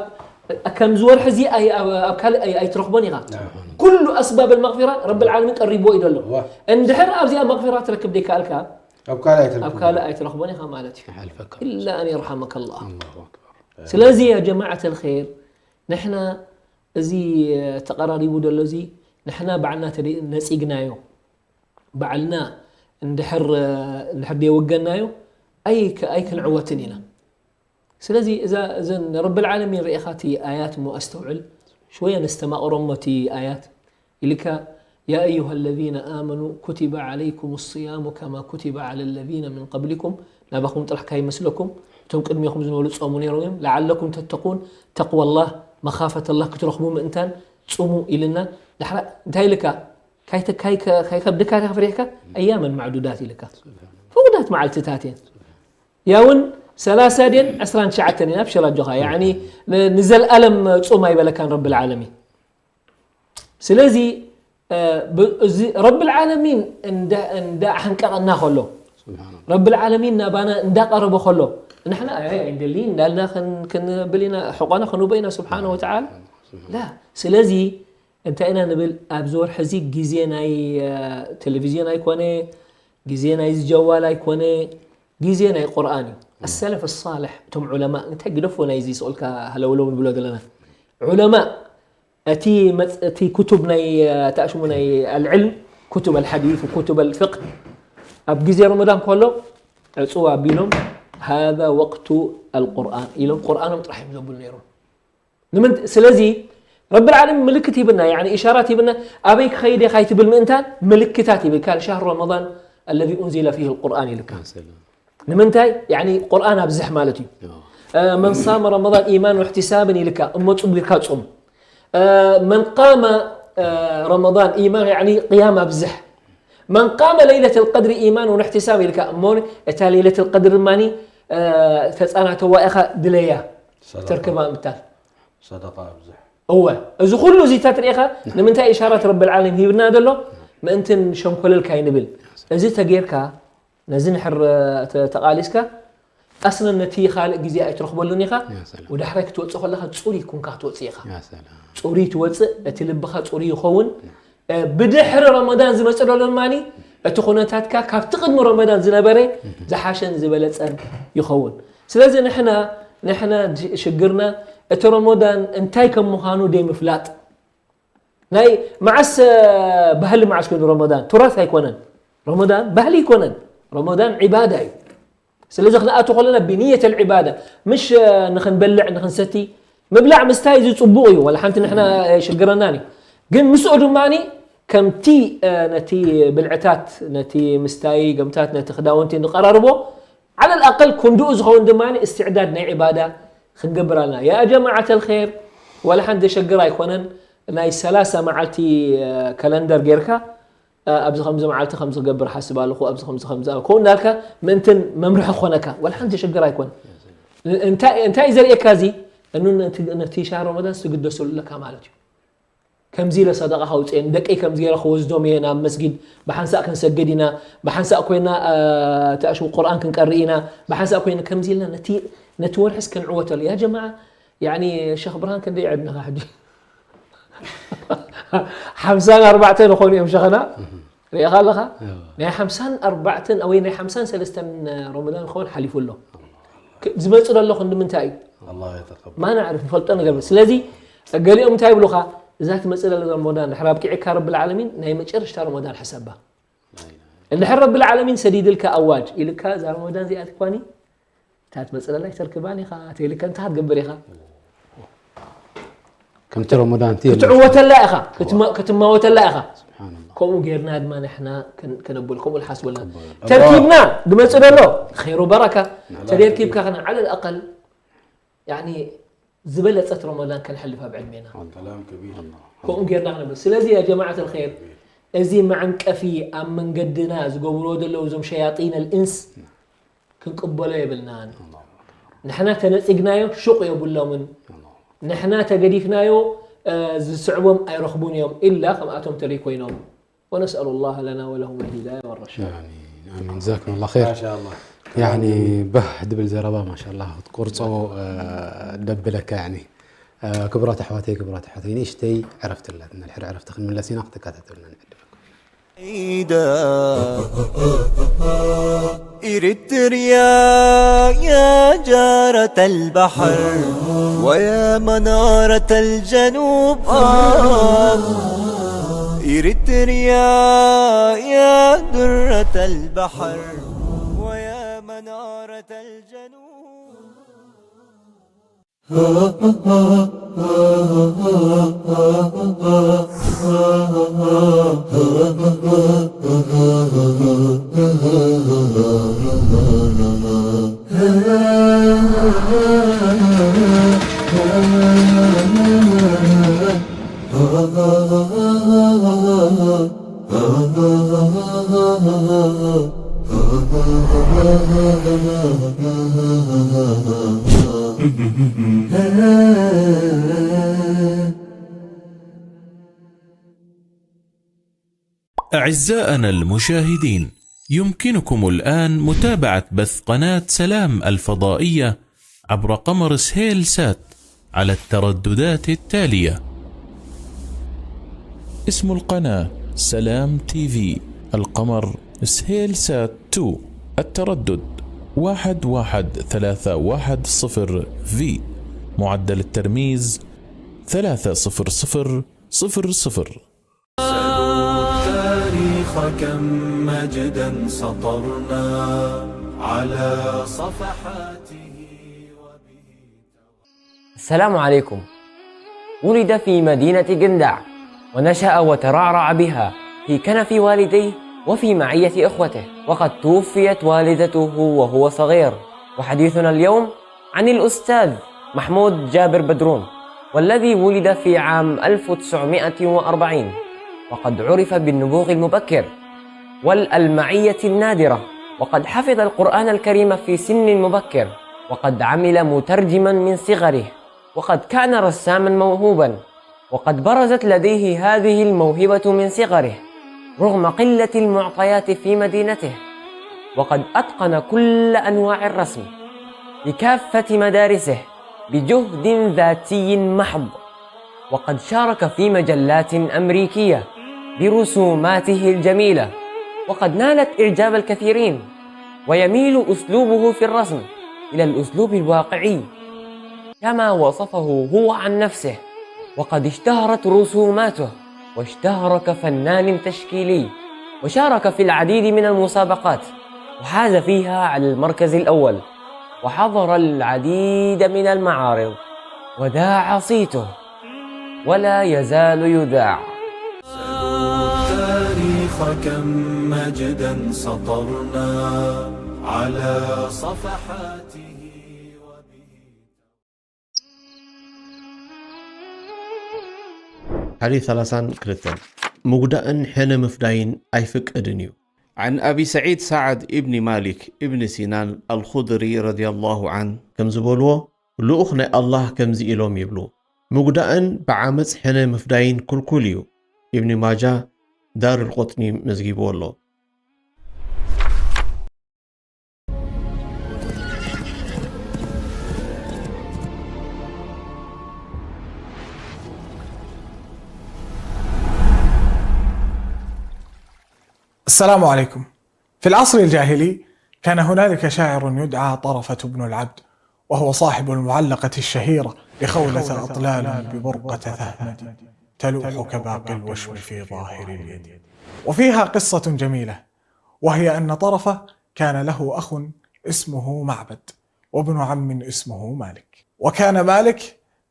ከምዚ ወርሒ እዚ ኣይ-፣ ኣብ፣ ኣብ ካልእ ኣይ-፣ ኣይትረኽቦን ኢኻ። ኩሉ ኣስባብ المغفرة ረብል ዓለሚን ቀሪብዎ እዩ ዘሎ። ዋ። እንድሕር ኣብዚኣ መግፊራ ትረክብ ደይከኣልካ፣ ኣብ ካልእ ኣይትረኽቦን። ኣብ ካልእ ኣይትረኽቦን ኢኻ ማለት እዩ። ይሓልፈካ። إلا أن يرحمك الله. ኣላሁ ኣክበር። ስለዚ ያ ጀማዓት ኣልኸይር፣ ንሕና እዚ ተቐራሪቡ ዘሎ እዚ ንሕና ባዕልና ተደ-፣ ነጺግናዮ፣ ባዕልና እንድሕር፣ እንድሕር ደይወገናዮ፣ ኣይክ-፣ ኣይክንዕወትን ኢና። ስለዚ እዛ፣ እዘን ረብል ዓለሚን ርኢኻ እቲ ኣያት እሞ ኣስተውዕል፣ ሽወያ ነስተማቕሮ እሞ እቲ ኣያት ኢልካ፣ يا أيها الذين آمنوا كتب عليكم الصيام كما كتب على الذين من قبلكم፣ ናባኹም ጥራሕ ካይመስለኩም፣ እቶም ቅድሜኹም ዝነበሩ ጾሙ ነይሮም እዮም፣ لعلكم تتقون، ተቅዋ ኣላህ፣ መኻፈት ኣላህ ክትረኽቡ ምእንታን ጽሙ ኢልና። ዳሕራ እንታይ ኢልካ? ካይተ-፣ ካይ-፣ ካይከብድካ ዲኻ ፈሪሕካ? أياما معدودات ኢልካ። ፍቑዳት መዓልትታት እየን። ያ እውን ሰላሳ ድየን ዕስራን ትሽዓተን እየን፣ ኣብሽር ኣጆኻ። ያዕኒ ን-፣ ንዘልኣለም ጹም ኣይበለካን ረብል ዓለሚን። ስለዚ፣ እ፣ ብ-፣ እዚ ረብል ዓለሚን እንዳ-፣ እንዳሓንቀቐና ከሎ፣ ስብሓንላህ። ረብል ዓለሚን ናባና እንዳቐረበ ከሎ፣ ንሕና፣ "ኣይ፣ ኣይንደሊ" እንዳልና ክን-፣ ክንብል ኢና፣ ሕቆና ክንውቦ ኢና፣ ስብሓነ ወተዓላ። ስብሓንላህ። ላ፣ ስለዚ እንታይ ኢና ንብል? ኣብዚ ወርሒ እዚ ግዜ ናይ፣ እ፣ ቴሌቪዝዮን ኣይኮነ፣ ግዜ ናይ ዝጀዋል ኣይኮነ፣ ግዜ ናይ ቁርኣን እዩ። ኣሰለፍ ሳልሕ፣ እቶም ዑለማ፣ እንታይ ግደፎ ናይዚ ስቑልካ ሃለውለው ንብሎ ዘለና። ዑለማ፣ እቲ መጽ-፣ እቲ ክቱብ ናይ፣ እ፣ ተኣሽሙ ናይ ኣልዕልም፣ ክቱብ ኣልሓዲስ፣ ክቱብ ኣልፍቅህ፣ ኣብ ግዜ ረመዳን ከሎ፣ ዕጽው ኣቢሎም፣ "ሃዛ ወቅቱ ኣልቁርኣን" ኢሎም፣ ቁርኣኖም ጥራሕ እዮም ዘብሉ ነይሮም። ንምንት-፣ ስለዚ ረብል ዓለሚን ምልክት ሂብና፣ ያዕኒ ኢሻራት ሂብና፣ ኣበይ ክኸይድ እየ ካይትብል ምእንታን ምልክታት ሂብካ፣ ሻህሩ ረመዳን الذي أنزل فيه القرآن ኢልካ። ያ ሰላም። ንምንታይ? ያዕኒ ቁርኣን ኣብዝሕ ማለት እዩ። ያ። እ፣ መን ሳመ ረመዳን ኢማን ወሕቲሳብን ኢልካ፣ እሞ ጽቡቕ ኢልካ ጹም። እ፣ መን ቃመ፣ እ፣ ረመዳን ኢማን፣ ያዕኒ ቅያም ኣብዝሕ። መን ቃመ ለይለተል ቀድሪ ኢማን ወሕቲሳብ ኢልካ፣ እሞ እታ ለይለተል ቀድሪ ድማኒ፣ እ፣ ተጻናተዋ ኢኻ ድለያ፣ ሰደቃ። ክትርክባ ምታል። ሰደቃ ኣብዝሕ። እወ፣ እዚ ኩሉ እዚታት ርኢኻ፣ ንምንታይ ኢሻራት ረብል ዓለሚን ሂብና ዘሎ? ምእንትን ሸንኮለል ካይንብል። እዚ ተጌርካ፣ ነዚ ንሕር ተ-፣ ተቓሊስካ፣ ኣስለን ነቲ ካልእ ግዜ ኣይትረኽበሉን ኢኻ። ያ ሰላም። ወዳሕራይ ክትወጽእ ከለኻ፣ ጽሩይ ኩንካ ክትወጽእ ኢኻ። ያ ሰላም። ጽሩይ ትወጽእ፣ እቲ ልብኻ ጽሩይ ይኸውን። እ፣ ብድሕሪ ረመዳን ዝመጽእ ዘሎ ድማኒ፣ እቲ ኩነታትካ ካብቲ ቅድሚ ረመዳን ዝነበረ ዝሓሸን ዝበለጸን ይኸውን። ስለዚ ንሕና፣ ንሕና ድ-፣ ሽግርና እቲ ረመዳን እንታይ ከም ምዃኑ ደይምፍላጥ። ናይ መዓስ፣ እ፣ ባህሊ መዓስ ኮይኑ ረመዳን? ቱራስ ኣይኮነን። ረመዳን ባህሊ ኣይኮነን። ረመዳን ዒባዳ እዩ። ስለዚ ክንኣቱ ከለና ብንየት ኣልዒባዳ፣ ምሽ፣ እ፣ ንኽንበልዕ፣ ንኽንሰቲ፣ ምብላዕ ምስታይ እዚ ጽቡቕ እዩ። ዋላ ሓንቲ ንሕና፣ እ፣ ኣይሽግረናን እዩ። ግን ምስኡ ድማኒ ከምቲ፣ እ፣ ነቲ ብልዕታት፣ ነቲ ምስታይ፣ ገምታት፣ ነቲ ክዳውንቲ ንቐራርቦ፣ ዓለል ኣቀል ክንድኡ ዝኸውን ድማኒ እስትዕዳድ ናይ ዒባዳ ክንገብር ኣለና። ያ ጀማዓተል ኸይር፣ ዋላ ሓንቲ ዘሸግር ኣይኮነን። ናይ ሰላሳ መዓልቲ፣ እ፣ ከለንደር ጌርካ፣ እ፣ ኣብዚ ከምዚ መዓልቲ ከምዚ ክገብር ሓስብ ኣለኹ፣ ኣብዚ ከምዚ ከምዚ ኣብ-፣ ከምኡ እንዳልካ ምእንትን መምርሒ ክኾነካ፣ ዋላ ሓንቲ ሽግር ኣይኮነ። እንታይ፣ እንታይ እዩ ዘርእየካ እዚ? እኑ ነቲ፣ ነቲ ሻር ረመዳን ትግደሰሉ ኣለካ ማለት እዩ። ከምዚ ኢለ ሰደቃ ከውፅኤ፣ ንደቀይ ከምዚ ገይረ ክወስዶም እየ ናብ መስጊድ፣ ብሓንሳእ ክንሰግድ ኢና፣ ብሓንሳእ ኮይና፣ እ፣ ተኣሽው ቁርኣን ክንቀርእ ኢና፣ ብሓንሳእ ኮይና ከምዚ ኢልና ነቲ፣ ነቲ ወርሕስ ክንዕወተሉ። ያ ጀማዓ፣ ያኒ ሸኽ ብርሃን ክንደይ ዕድመኻ ሕጂ? ሓምሳን ኣርባዕተን ይኾኑ እዮም ሸኸና። ሪኢኻ ኣለኻ? እዎ። ናይ ሓምሳን ኣርባዕተን ወይ ናይ ሓምሳን ሰለስተን ረመዳን ክኸውን ሓሊፉ ኣሎ። ክ-፣ ዝመጽእ ዘሎ ክንዲ ምንታይ እዩ? ኣላህ የተቀበል። ማ ናዕርፍ፣ ንፈልጦ ነገር። ስለዚ ገሊኦም እንታይ ይብሉኻ? እዛ ትመጽእ ዘላ ረመዳን ድሕር ኣብቂዕካ ረብል ዓለሚን ናይ መጨረሽታ ረመዳን ሕሰባ። እንድሕር ረብል ዓለሚን ሰዲድልካ ኣዋጅ ኢልካ እዛ ረመዳን እዚኣ ትኳኒ እታ ትመጽእ ዘላ ኣይተርክባን ኢኻ፣ ተይልካ እንታይ ክትገብር ኢኻ? ከምቲ ረመዳን እቲ የለን። ክትዕወተላ ኢኻ፣ ክትመ-፣ ክትማወተላ ኢኻ። ስብሓንላህ። ከምኡ ጌርና ድማ ንሕና ከን-፣ ከነብል፣ ከምኡ ንሓስበልና። ከነብል። ተርኪብና ዝመጽእ ዘሎ ኸይሩ በረካ። ናላ ተደርኪብካ ከነ ዓለል ኣቀል፣ ያኒ፣ ዝበለጸት ረመዳን ከነሕልፍ ኣብ ዕድሜና። ከላም ከቢር። ከምኡ ጌርና ክነብል። ስለዚ ያ ጀማዓት ኣልኸይር፣ እዚ መዐንቀፊ ኣብ መንገድና ዝገብርዎ ዘለዉ እዞም ሸያጢን ኣልኢንስ ክንቅበሎ የብልናን። ንሕና ተነጺግናዮ ሹቕ የብሎምን። ንሕና ተገዲፍናዮ፣ እ፣ ዝስዕቦም ኣይረኽቡን እዮም። ኢላ ከምኣቶም ተለይ ኮይኖም። ወነስኣሉ ላህ ለና ወለሁም ልሂዳያ ወረሻድ። ኣሚን፣ ኣሚን። ጀዛኩም ላህ ኸይር። ማሻ ኣላህ። ያኒ፣ ባህ ድብል ዘረባ፣ ማሻ ኣላህ፣ ክትቆርጾ፣ እ፣ ደብለካ፣ ያኒ። እ፣ ክቡራት ኣሕዋተይ፣ ክቡራት ኣሕዋተይ፣ ንእሽተይ ዕረፍቲ ኣላትና። ድሕሪ ዕረፍቲ ክንምለስ ኢና፣ ክትከታተሉና ንዕድመኩም። عيدا. إريتريا يا جارة البحر ويا منارة الجنوب، آه. إريتريا يا درة البحر ويا منارة الجنوب. أعزائنا المشاهدين، يمكنكم الآن متابعة بث قناة سلام الفضائية عبر قمر سهيل سات على الترددات التالية. اسم القناة سلام تي في، القمر سهيل سات تو، التردد واحد واحد ثلاثة واحد صفر في، معدل الترميز ثلاثة صفر صفر صفر صفر. سلوا التاريخ كم مجدا سطرنا على صفحاته وبه. السلام عليكم. ولد في مدينة قندع، ونشأ وترعرع بها في كنف والديه وفي معية إخوته، وقد توفيت والدته وهو صغير. وحديثنا اليوم عن الأستاذ محمود جابر بدرون، والذي ولد في عام ألف وتسعمائة وأربعين، وقد عرف بالنبوغ المبكر والألمعية النادرة، وقد حفظ القرآن الكريم في سن مبكر، وقد عمل مترجما من صغره، وقد كان رساما موهوبا، وقد برزت لديه هذه الموهبة من صغره رغم قلة المعطيات في مدينته، وقد أتقن كل أنواع الرسم بكافة مدارسه بجهد ذاتي محض، وقد شارك في مجلات أمريكية برسوماته الجميلة، وقد نالت إعجاب الكثيرين، ويميل أسلوبه في الرسم إلى الأسلوب الواقعي كما وصفه هو عن نفسه، وقد اشتهرت رسوماته واشتهر كفنان تشكيلي، وشارك في العديد من المسابقات وحاز فيها على المركز الأول، وحضر العديد من المعارض وذاع صيته ولا يزال يذاع. سلوا التاريخ كم مجدا سطرنا على صفحاته وبه. ሓዲ ሰላሳን ክልተን። ምጉዳእን ሕነ ምፍዳይን ኣይፍቀድን እዩ። عن أبي سعيد سعد ابن مالك ابن سنان الخدري رضي الله عنه ከም ዝበልዎ፣ ልኡኽ ናይ ኣላህ ከምዚ ኢሎም ይብሉ፣ ምጉዳእን ብዓመጽ ሕነ ምፍዳይን ክልኩል እዩ። ኢብኒ ማጃ ዳር ልቆጥኒ መዝጊብዎ ኣሎ። السلام عليكم. في العصر الجاهلي كان هنالك شاعر يدعى طرفة بن العبد، وهو صاحب المعلقة الشهيرة: لخولة أطلال ببرقة ثهمد، تلوح كباقي الوشم في ظاهر اليد. وفيها قصة جميلة، وهي أن طرفة كان له أخ اسمه معبد، وابن عم اسمه مالك، وكان مالك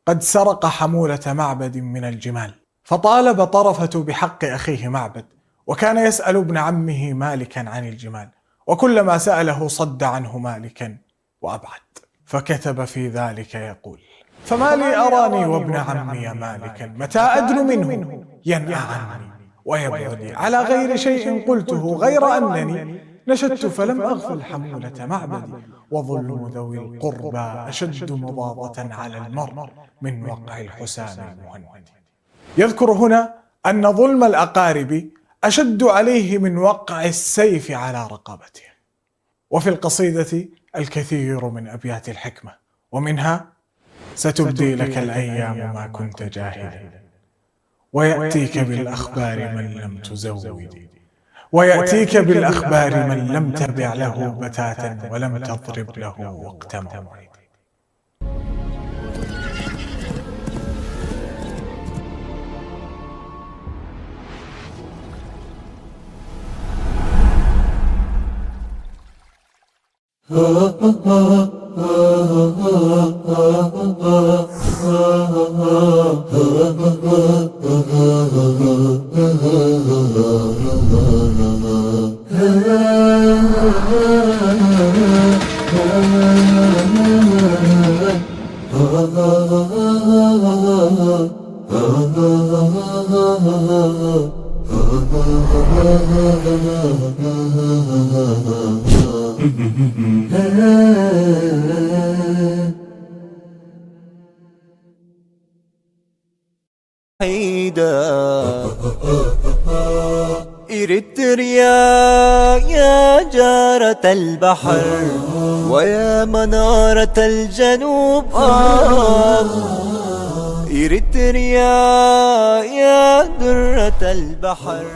قد سرق حمولة معبد من الجمال، فطالب طرفة بحق أخيه معبد، وكان يسأل ابن عمه مالكا عن الجمال، وكلما سأله صد عنه مالكا وأبعد، فكتب في ذلك يقول: فما لي أراني وابن عمي مالكا متى أدن منه ينأى عني ويبعدي على غير شيء قلته، غير أنني نشدت فلم أغفل حمولة معبدي، وظلم ذوي القربى أشد مضاضة على المرء من وقع الحسام المهند. يذكر هنا أن ظلم الأقارب أشد عليه من وقع السيف على رقبته. وفي القصيدة الكثير من أبيات الحكمة، ومنها: ستبدي لك الأيام ما كنت جاهلا، ويأتيك بالأخبار من لم تزود، ويأتيك بالأخبار من لم تبع له بتاتا ولم تضرب له وقت موعد. حيدا. إريتريا يا جارة البحر ويا منارة الجنوب، آه. إريتريا يا درة البحر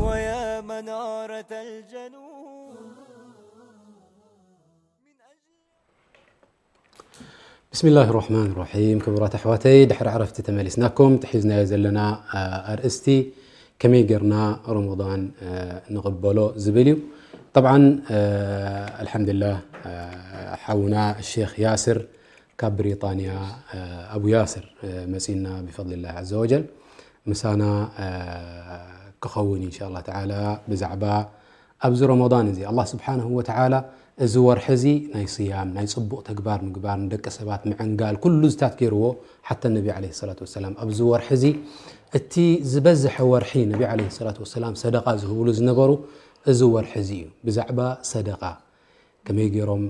ويا منارة الجنوب. بسم الله الرحمن الرحيم. ክቡራት ኣሕዋተይ፣ ድሕሪ ዕረፍቲ ተመሊስናኩም። እቲ ሒዝናዮ ዘለና ኣርእስቲ ከመይ ጌርና ረመዳን ንቕበሎ ዝብል እዩ። طبعا ኣልሓምዱሊላህ ሓውና ሼኽ ያስር ካብ ብሪጣንያ፣ ኣቡ ያስር መጺና ብፈድሊላህ ዐዘ ወጀል ምሳና ክኸውን ኢንሻላህ ተዓላ ብዛዕባ ኣብዚ ረመዳን እዚ ኣላህ ስብሓነሁ ወተዓላ እዚ ወርሒ እዚ ናይ ስያም ናይ ጽቡቕ ተግባር ምግባር ንደቂ ሰባት ምዕንጋል ኩሉ ዝታት ገይርዎ ሓታ ነቢ ዓለይሂ ሰላቱ ወሰላም ኣብዚ ወርሒ እዚ እቲ ዝበዝሐ ወርሒ ነቢ ዓለይሂ ሰላቱ ወሰላም ሰደቓ ዝህብሉ ዝነበሩ እዚ ወርሒ እዚ እዩ ብዛዕባ ሰደቓ ከመይ ገይሮም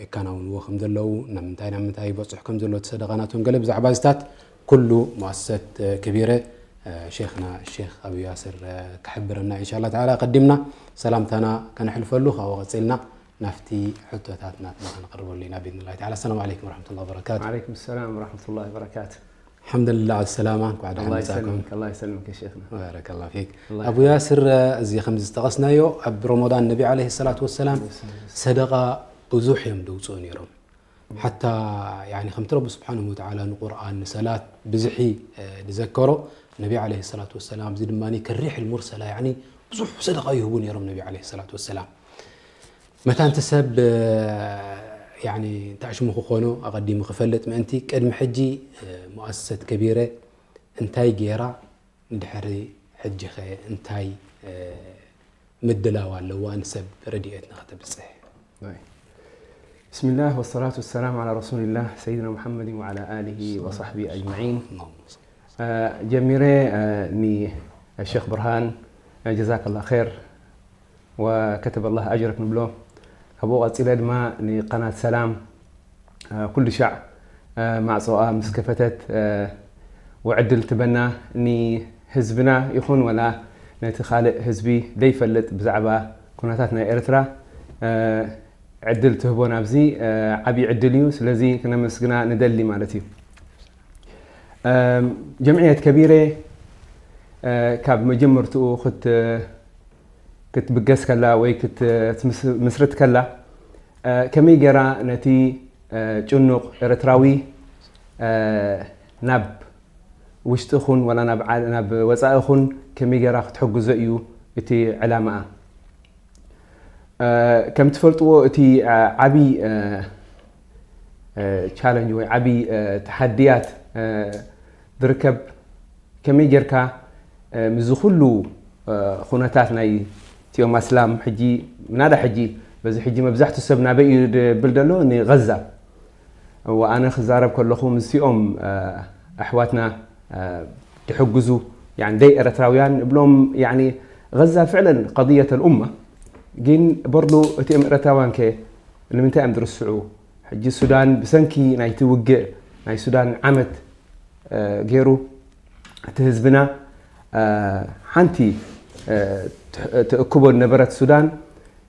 የካናውንዎ ከም ዘለዉ ናብ ምንታይ ናብ ምንታይ ይበፅሑ ከም ዘለዎ እቲ ሰደቓ ናቶም ገለ ብዛዕባ እዚታት ኩሉ ሙኣሰሰት ከቢረ ሼኽና ሼኽ ኣቡ ያስር ክሕብረና ኢንሻላ ተዓላ ኣቐዲምና ሰላምታና ከነሕልፈሉ ካብኡ ቀፂልና ናብቲ ሕቶታት ናትና ከነቕርበሉ ኢና ብኢዝንላሂ ተዓላ ኣሰላሙ ዓለይኩም ወረሕመቱላሂ ወበረካቱ ዓለይኩም ሰላም ወረሕመቱላሂ ወበረካቱ الحمد لله على السلامة እንኳዕ ደሓን الله መጻእኩም يسلمك الله يسلمك يا شيخنا بارك الله فيك الله أبو ياسر እዚ ከምዚ ዝጠቐስናዮ ኣብ ረመዳን ነቢ ዓለይሂ ሰላቱ ወሰላም ሰደቓ ብዙሕ እዮም ደውፅኡ ነይሮም ሓታ ያኒ ከምቲ ረቢ ስብሓንሁ ወተዓላ ንቁርኣን ንሰላት ብዝሒ ዝዘከሮ ነቢ ዓለይሂ ሰላቱ ወሰላም እዚ ድማ ከሪሕ ልሙርሰላ ያኒ ብዙሕ ሰደቓ ይህቡ ነይሮም ነቢ ዓለይሂ ሰላቱ ወሰላም መታን እቲ ሰብ ያኒ እንታይ ሽሙ ክኾኖ ኣቐዲሙ ክፈልጥ ምእንቲ ቅድሚ ሕጂ ሙኣሰሰት ከቢረ እንታይ ገይራ ድሕሪ ሕጂ ኸ እንታይ ምድላው ኣለዋ ንሰብ ረድኤት ንኸተብፅሕ بسم الله والصلاة والسلام على رسول الله سيدنا محمد وعلى آله وصحبه أجمعين ጀሚረ ኒ الشيخ برهان، جزاك الله خير وكتب الله أجرك ንብሎ። ካብኡ ቀጺለ ድማ ንቀናት ሰላም ኩሉ ሻዕ ማዕጾኣ ምስ ከፈተት፣ ወዕድል ትበና ንህዝብና ይኹን ወላ ነቲ ካልእ ህዝቢ ዘይፈልጥ ብዛዕባ ኩነታት ናይ ኤርትራ ዕድል ትህቦ ናብዚ ዓብዪ ዕድል እዩ። ስለዚ ክነመስግና ንደሊ ማለት እዩ። ጀምዕየት ከቢረ ካብ መጀመርትኡ ክትብገስ ከላ ወይ ክትምስርት ከላ ከመይ ገይራ ነቲ ጭኑቕ ኤርትራዊ ናብ ውሽጢ ኹን ወላ ናብ ወፃኢ ኹን ከመይ ገይራ ክትሕግዞ እዩ እቲ ዕላማኣ። ከም ትፈልጥዎ እቲ ዓብዪ ቻለንጅ ወይ ዓብዪ ተሓድያት ዝርከብ ከመይ ጌርካ ምስዚ ኩሉ ኩነታት ናይ እቲኦም ኣስላም ሕጂ ምናዳ ሕጂ በዚ ሕጂ መብዛሕትኡ ሰብ ናበይ እዩ ድብል ዘሎ ንገዛ። እወ ኣነ ክዛረብ ከለኹ ምስዚኦም ኣሕዋትና ድሕግዙ ደይ ኤርትራውያን እብሎም። غزة فعلا قضية الأمة ግን በርዱ እቲኦም ኤርትራውያን ከ ንምንታይ እዮም ዝርስዑ? ሕጂ ሱዳን ብሰንኪ ናይቲ ውግእ ናይ ሱዳን ዓመት ገይሩ እቲ ህዝብና ሓንቲ ትእክቦ ነበረት ሱዳን።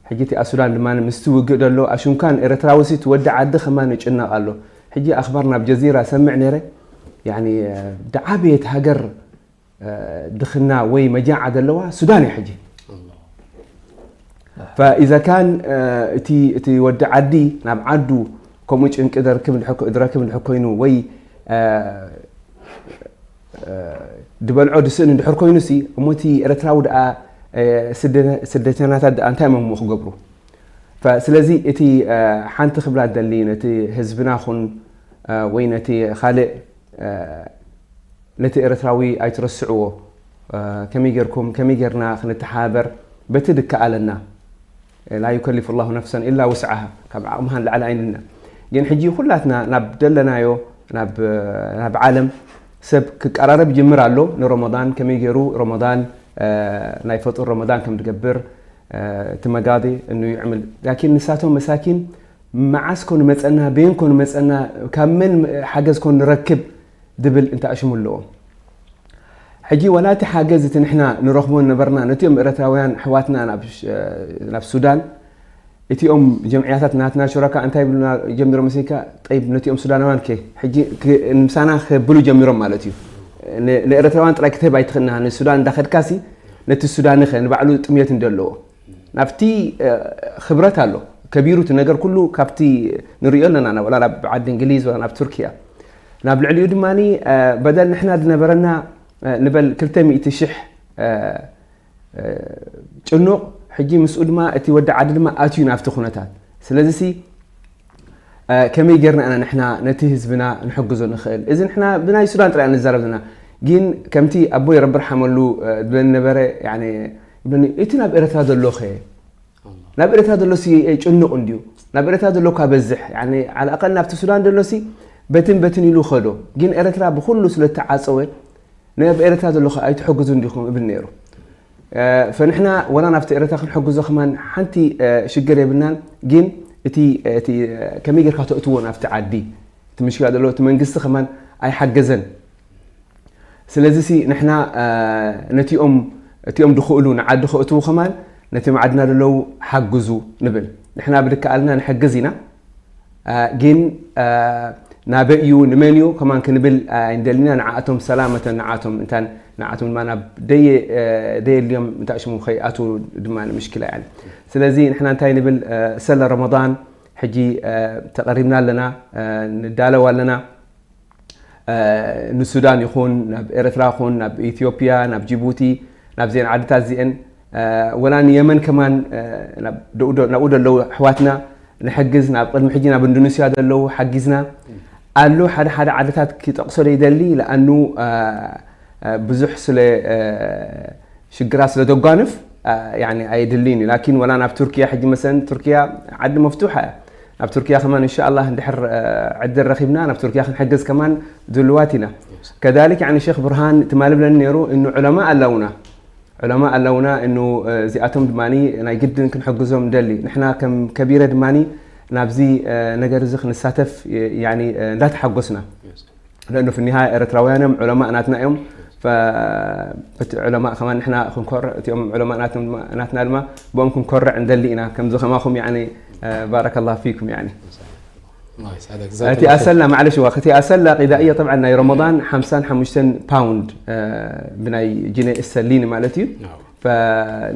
ሕጂ እቲኣ ሱዳን ድማ ምስቲ ውግእ ደሎ ኣሽንኳን ኤርትራዊ ሲ ትወዲ ዓዲ ከማን ይጭነቕ ኣሎ። ሕጂ ኣኽባር ናብ ጀዚራ ሰምዕ ነይረ። ያኒ ድዓበየት ሃገር ድኽና ወይ መጃዓ ዘለዋ ሱዳን እያ ሕጂ። فإذا كان እቲ እቲ ወዲ ዓዲ ናብ ዓዱ ከምኡ ጭንቂ ደርክብ ድረክብ ድሕር ኮይኑ ወይ ድበልዖ ድስእን እንድሕር ኮይኑ ሲ እሞ እቲ ኤርትራዊ ደኣ ስደተኛታት ደኣ እንታይ መሞ ክገብሩ? ስለዚ እቲ ሓንቲ ክብላ ደሊ ነቲ ህዝብና ኹን ወይ ነቲ ካልእ ነቲ ኤርትራዊ ኣይትረስዕዎ። ከመይ ጌርኩም ከመይ ጌርና ክንተሓባበር በቲ ድከኣለና لا يكلف الله نفسا إلا وسعها ካብ ዓቕምሃ ንላዕሊ ኣይንልና። ግን ሕጂ ኩላትና ናብ ደለናዮ ናብ ዓለም ሰብ ክቀራረብ ይጅምር ኣሎ ንረመዳን ከመይ ገይሩ ረመዳን ናይ ፈጡር ረመዳን ከም ትገብር እቲ መጋዲ እኑ ይዕምል ላኪን ንሳቶም መሳኪን መዓስ ኮን መፀና በየን ኮን መፀና ካብ መን ሓገዝ ኮን ንረክብ ድብል እንተኣሽሙ ኣለዎም። ሕጂ ወላ እቲ ሓገዝ እቲ ንሕና ንረኽቦ ነበርና ነቲኦም ኤርትራውያን ኣሕዋትና ናብ ሱዳን እቲኦም ጀምዕያታት ናትና ሹረካ እንታይ ይብሉና ጀሚሮም መሲልካ ጠይብ ነቲኦም ሱዳናውያን ከ ሕጂ ምሳና ክብሉ ጀሚሮም ማለት እዩ። ንኤርትራውያን ጥራይ ክትህብ ኣይትኽእልና ንሱዳን እንዳኸድካሲ ነቲ ሱዳኒ ኸ ንባዕሉ ጥምየት እንደለዎ ናብቲ ክብረት ኣሎ ከቢሩ እቲ ነገር ኩሉ ካብቲ ንሪኦ ኣለና ናብ ወላ ናብ ዓዲ እንግሊዝ ወላ ናብ ቱርኪያ ናብ ልዕሊኡ ድማ በደል ንሕና ዝነበረና ንበል ክልተ ሚእቲ ሽሕ ጭኑቕ ሕጂ ምስኡ ድማ እቲ ወዲ ዓዲ ድማ ኣትዩ ናብቲ ኩነታት ስለዚ ሲ ከመይ ጌርና ኢና ንሕና ነቲ ህዝብና ንሕግዞ ንኽእል እዚ ንሕና ብናይ ሱዳን ጥራይ ንዛረብ ዘለና ግን ከምቲ ኣቦይ ረቢ ርሓመሉ ዝብለኒ ነበረ እቲ ናብ ኤረትራ ዘሎ ኸ ናብ ኤረትራ ዘሎ ሲ ጭኑቕ እንድዩ ናብ ኤረትራ ዘሎ እኳ በዝሕ ዓለኣቀል ናብቲ ሱዳን ዘሎ ሲ በትን በትን ኢሉ ኸዶ ግን ኤረትራ ብኩሉ ስለ ተዓፀወ ናብ ኤረትራ ዘሎ ኣይትሕግዙ እንዲኹም እብል ነይሩ ፈንሕና ወላ ናብቲ ኤረትራ ክንሕግዞ ከማን ሓንቲ ሽግር የብልናን ግን እቲ ከመይ ጌርካ ተእትዎ ናብቲ ዓዲ እቲ ምሽክላ ዘሎ እቲ መንግስቲ ከማን ኣይሓገዘን ስለዚ ሲ ንሕና ነቲኦም እቲኦም ድኽእሉ ንዓዲ ከእትዉ ከማን ነቲ ማዕድና ዘለዉ ሓግዙ ንብል ንሕና ብድከኣልና ንሕግዝ ኢና ግን ናበይ እዩ ንመን እዩ ከማን ክንብል ኣይንደሊና ንዓኣቶም ሰላመተን ንዓቶም እንታን ንዓቶም ድማ ናብ ደየ ደየልዮም እንታይ ሽሙ ከይኣትዉ ድማ ምሽክላ እያ ስለዚ ንሕና እንታይ ንብል ሰለ ረመዳን ሕጂ ተቐሪብና ኣለና ንዳለው ኣለና ንሱዳን ይኹን ናብ ኤርትራ ኹን ናብ ኢትዮጵያ ናብ ጅቡቲ ናብዚአን ዓድታት እዚአን ወላ ንየመን ከማን ናብኡ ዘለዉ ኣሕዋትና ንሕግዝ ናብ ቅድሚ ሕጂ ናብ እንዶኔስያ ዘለዉ ሓጊዝና ኣሎ ሓደ ሓደ ዓድታት ክጠቕሶ ዘይደሊ ለኣኑ ብዙሕ ስለ ሽግራት ስለ ዘጓንፍ ኣየድልን እዩ ላኪን ወላ ናብ ቱርኪያ ሕጂ መሰለን ቱርኪያ ዓዲ መፍቱሓ እያ ናብ ቱርኪያ ከማን እንሻ ኣላህ እንድሕር ዕድል ረኺብና ናብ ቱርኪያ ክንሕግዝ ከማን ድልዋት ኢና ከዳሊክ ያን ሸክ ብርሃን ትማሊ ብለኒ ነይሩ እኑ ዑለማ ኣለውና ዑለማ ኣለውና እኑ እዚኣቶም ድማ ናይ ግድን ክንሕግዞም ንደሊ። ንሕና ከም ከቢረ ድማ ናብዚ ነገር እዚ ክንሳተፍ ያኒ እንዳተሓጎስና ለእኑ ፍኒሃ ኤርትራውያን እዮም፣ ዑለማ ናትና እዮም። በቲ ዑለማ ከማን ንሕና ክንኮርዕ እቲኦም ዑለማ ናትና ድማ ብኦም ክንኮርዕ ንደሊ ኢና። ከምዚ ከማኹም ያኒ ባረከላሁ ፊኩም ያኒ። እቲ ኣሰላ ማዕለሽ ዋ እቲ ኣሰላ ቂዳእየ طبعا ናይ ረመዳን ሓምሳን ሓሙሽተን ፓውንድ ብናይ ጂነ እስተርሊኒ ማለት እዩ።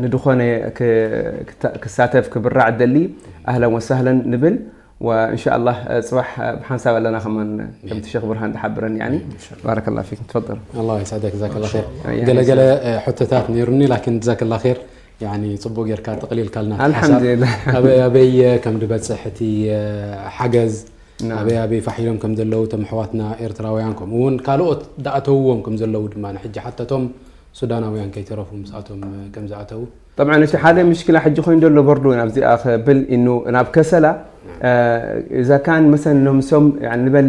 ንድኾነ ክሳተፍ ክብራዕ ደሊ ኣህለን ወሳህለን ንብል። ወእንሻ ኣላህ ጽባሕ ብሓንሳብ ኣለና ከማን ከምቲ ሸኽ ብርሃን ዝሓብረን ያኒ። ባረከላሁ ፊኩም ትፈضل። الله يسعدك جزاك الله خير. ገለገለ ሕቶታት ነይሩኒ ላኪን جزاك الله خير ያኒ ጽቡቅ ጌርካ ጠቅሊልካልና። ኣልሓምዱሊላህ። ኣበይ ኣበይ ከም ዝበጽሕ እቲ ሓገዝ ኣበይ ኣበይ ፋሕ ኢሎም ከም ዘለዉ እቶም ኣሕዋትና ኤርትራውያን ከምኡ እውን ካልኦት ዝኣተውዎም ከም ዘለዉ ድማ ንሕጂ ሓተቶም ሱዳናውያን ከይተረፉ ምስኣቶም ከም ዝኣተዉ። طبعا እቲ ሓደ ምሽክላ ሕጂ ኮይኑ ዘሎ በርዶ ናብዚኣ ክብል ኢኑ ናብ ከሰላ እዛ ካን መሰን ሎምሶም ንበል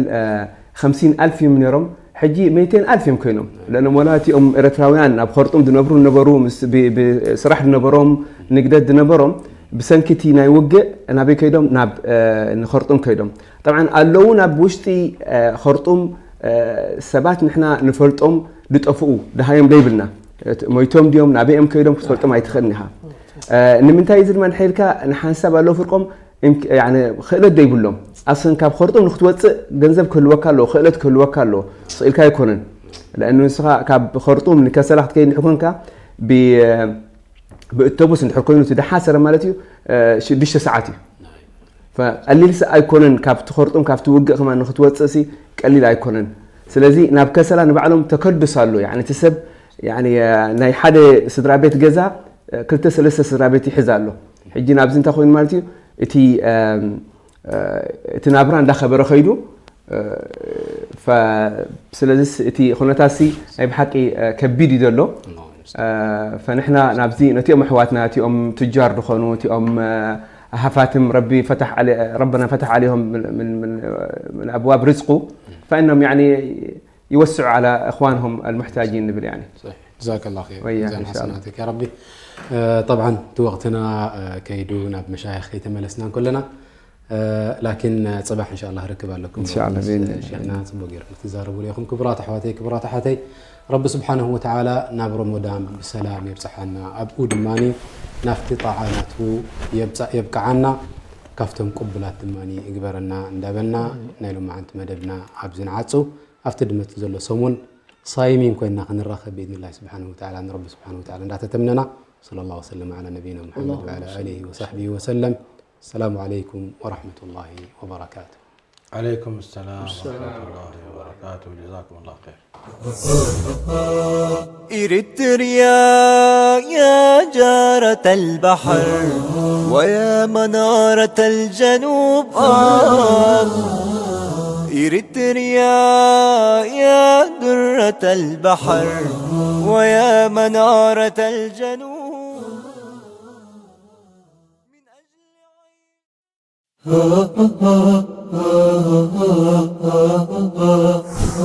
خمسين ألف እዮም ነይሮም ሕጂ مئتين ألف እዮም ኮይኖም። ለእነ ሞላ እቲኦም ኤርትራውያን ኣብ ኸርጡም ዝነብሩ ዝነበሩ ስራሕ ዝነበሮም ንግደት ዝነበሮም ብሰንኪ እቲ ናይ ውግእ ናበይ ከይዶም ናብ ንኸርጡም ከይዶም። طبعا ኣለዉ ናብ ውሽጢ ኸርጡም ሰባት ንሕና ንፈልጦም ዝጠፍኡ ደሃዮም ዘይብልና ሞይቶም ድዮም ናበይኦም ከይዶም ክትፈልጦም ኣይትኽእልን ኢኻ። ንምንታይ እዚ ድማ ንሓይልካ ንሓንሳብ ኣለዉ ፍርቆም ክእለት ዘይብሎም ኣስን ካብ ኸርጡም ንክትወፅእ ገንዘብ ክህልወካ ኣለዎ ክእለት ክህልወካ ኣለዎ። ስኢልካ ኣይኮነን። ለእኑ ንስኻ ካብ ኸርጡም ንከሰላ ክትከይድ እንድሕር ኮንካ ብእቶቡስ እንድሕር ኮይኑ እቲ ደሓሰረ ማለት እዩ ሽዱሽተ ሰዓት እዩ። ቀሊል ሲ ኣይኮነን ካብቲ ኸርጡም ካብቲ ውግእ ከማ ንክትወፅእ ሲ ቀሊል ኣይኮነን። ስለዚ ናብ ከሰላ ንባዕሎም ተከድስ ኣሎ እቲ ሰብ ናይ ሓደ ስድራ ቤት ገዛ ክልተ ሰለስተ ስድራ ቤት ይሕዝ ኣሎ። ሕጂ ናብዚ እንታይ ኮይኑ ማለት እዩ እቲ እቲ ናብራ እንዳኸበረ ከይዱ ስለዚ እቲ ኩነታት ሲ ናይ ብሓቂ ከቢድ እዩ ዘሎ። ፈንሕና ናብዚ ነቲኦም ኣሕዋትና እቲኦም ትጃር ዝኾኑ እቲኦም ሃፋትም ረቢ ፈታሕ ዓለ- ረበና ፈታሕ ዓለይሆም ምን- ምን- ምን- ምን ኣብዋብ ርዝቁ ፈእኖም ያኒ ይወስዑ ዓላ እኽዋንሆም ኣልሙሕታጂን ንብል ያኒ። صحيح. جزاك الله خير. وإياك إن شاء الله. حسناتك يا ربي. طبعا እቲ ወቕትና ከይዱ ናብ መሻይኽ ከይተመለስና እንከለና ላኪን ፅባሕ እንሻላ ርክብ ኣለኩም። እንሻላ፣ ብኢዝኒ። ሸይኽና ፅቡቅ ገይርኩም ትዛረቡ ኢኹም። ክቡራት ኣሕዋተይ ክቡራት ኣሓተይ፣ ረቢ ስብሓንሁ ወተዓላ ናብ ረመዳን ብሰላም የብፅሓና፣ ኣብኡ ድማ ናፍቲ ጣዓ ናቱ የብፃ- የብቅዓና፣ ካብቶም ቅቡላት ድማ ይግበረና እንዳበልና ናይ ሎማዓንቲ መደብና ኣብዚ ንዓፁ። ኣብቲ ድመፅ ዘሎ ሰሙን ሳይሚን ኮይንና ክንራኸብ ብኢዝኒላሂ ስብሓንሁ ወተዓላ ንረቢ ስብሓንሁ ወተዓላ እንዳተተምነና። صلى الله وسلم على نبينا محمد وعلى آله وصحبه وسلم. السلام عليكم ورحمة الله وبركاته. عليكم السلام ورحمة الله وبركاته. جزاكم الله خير. إريتريا يا جارة البحر ويا منارة الجنوب. آه. إريتريا يا درة البحر ويا منارة الجنوب.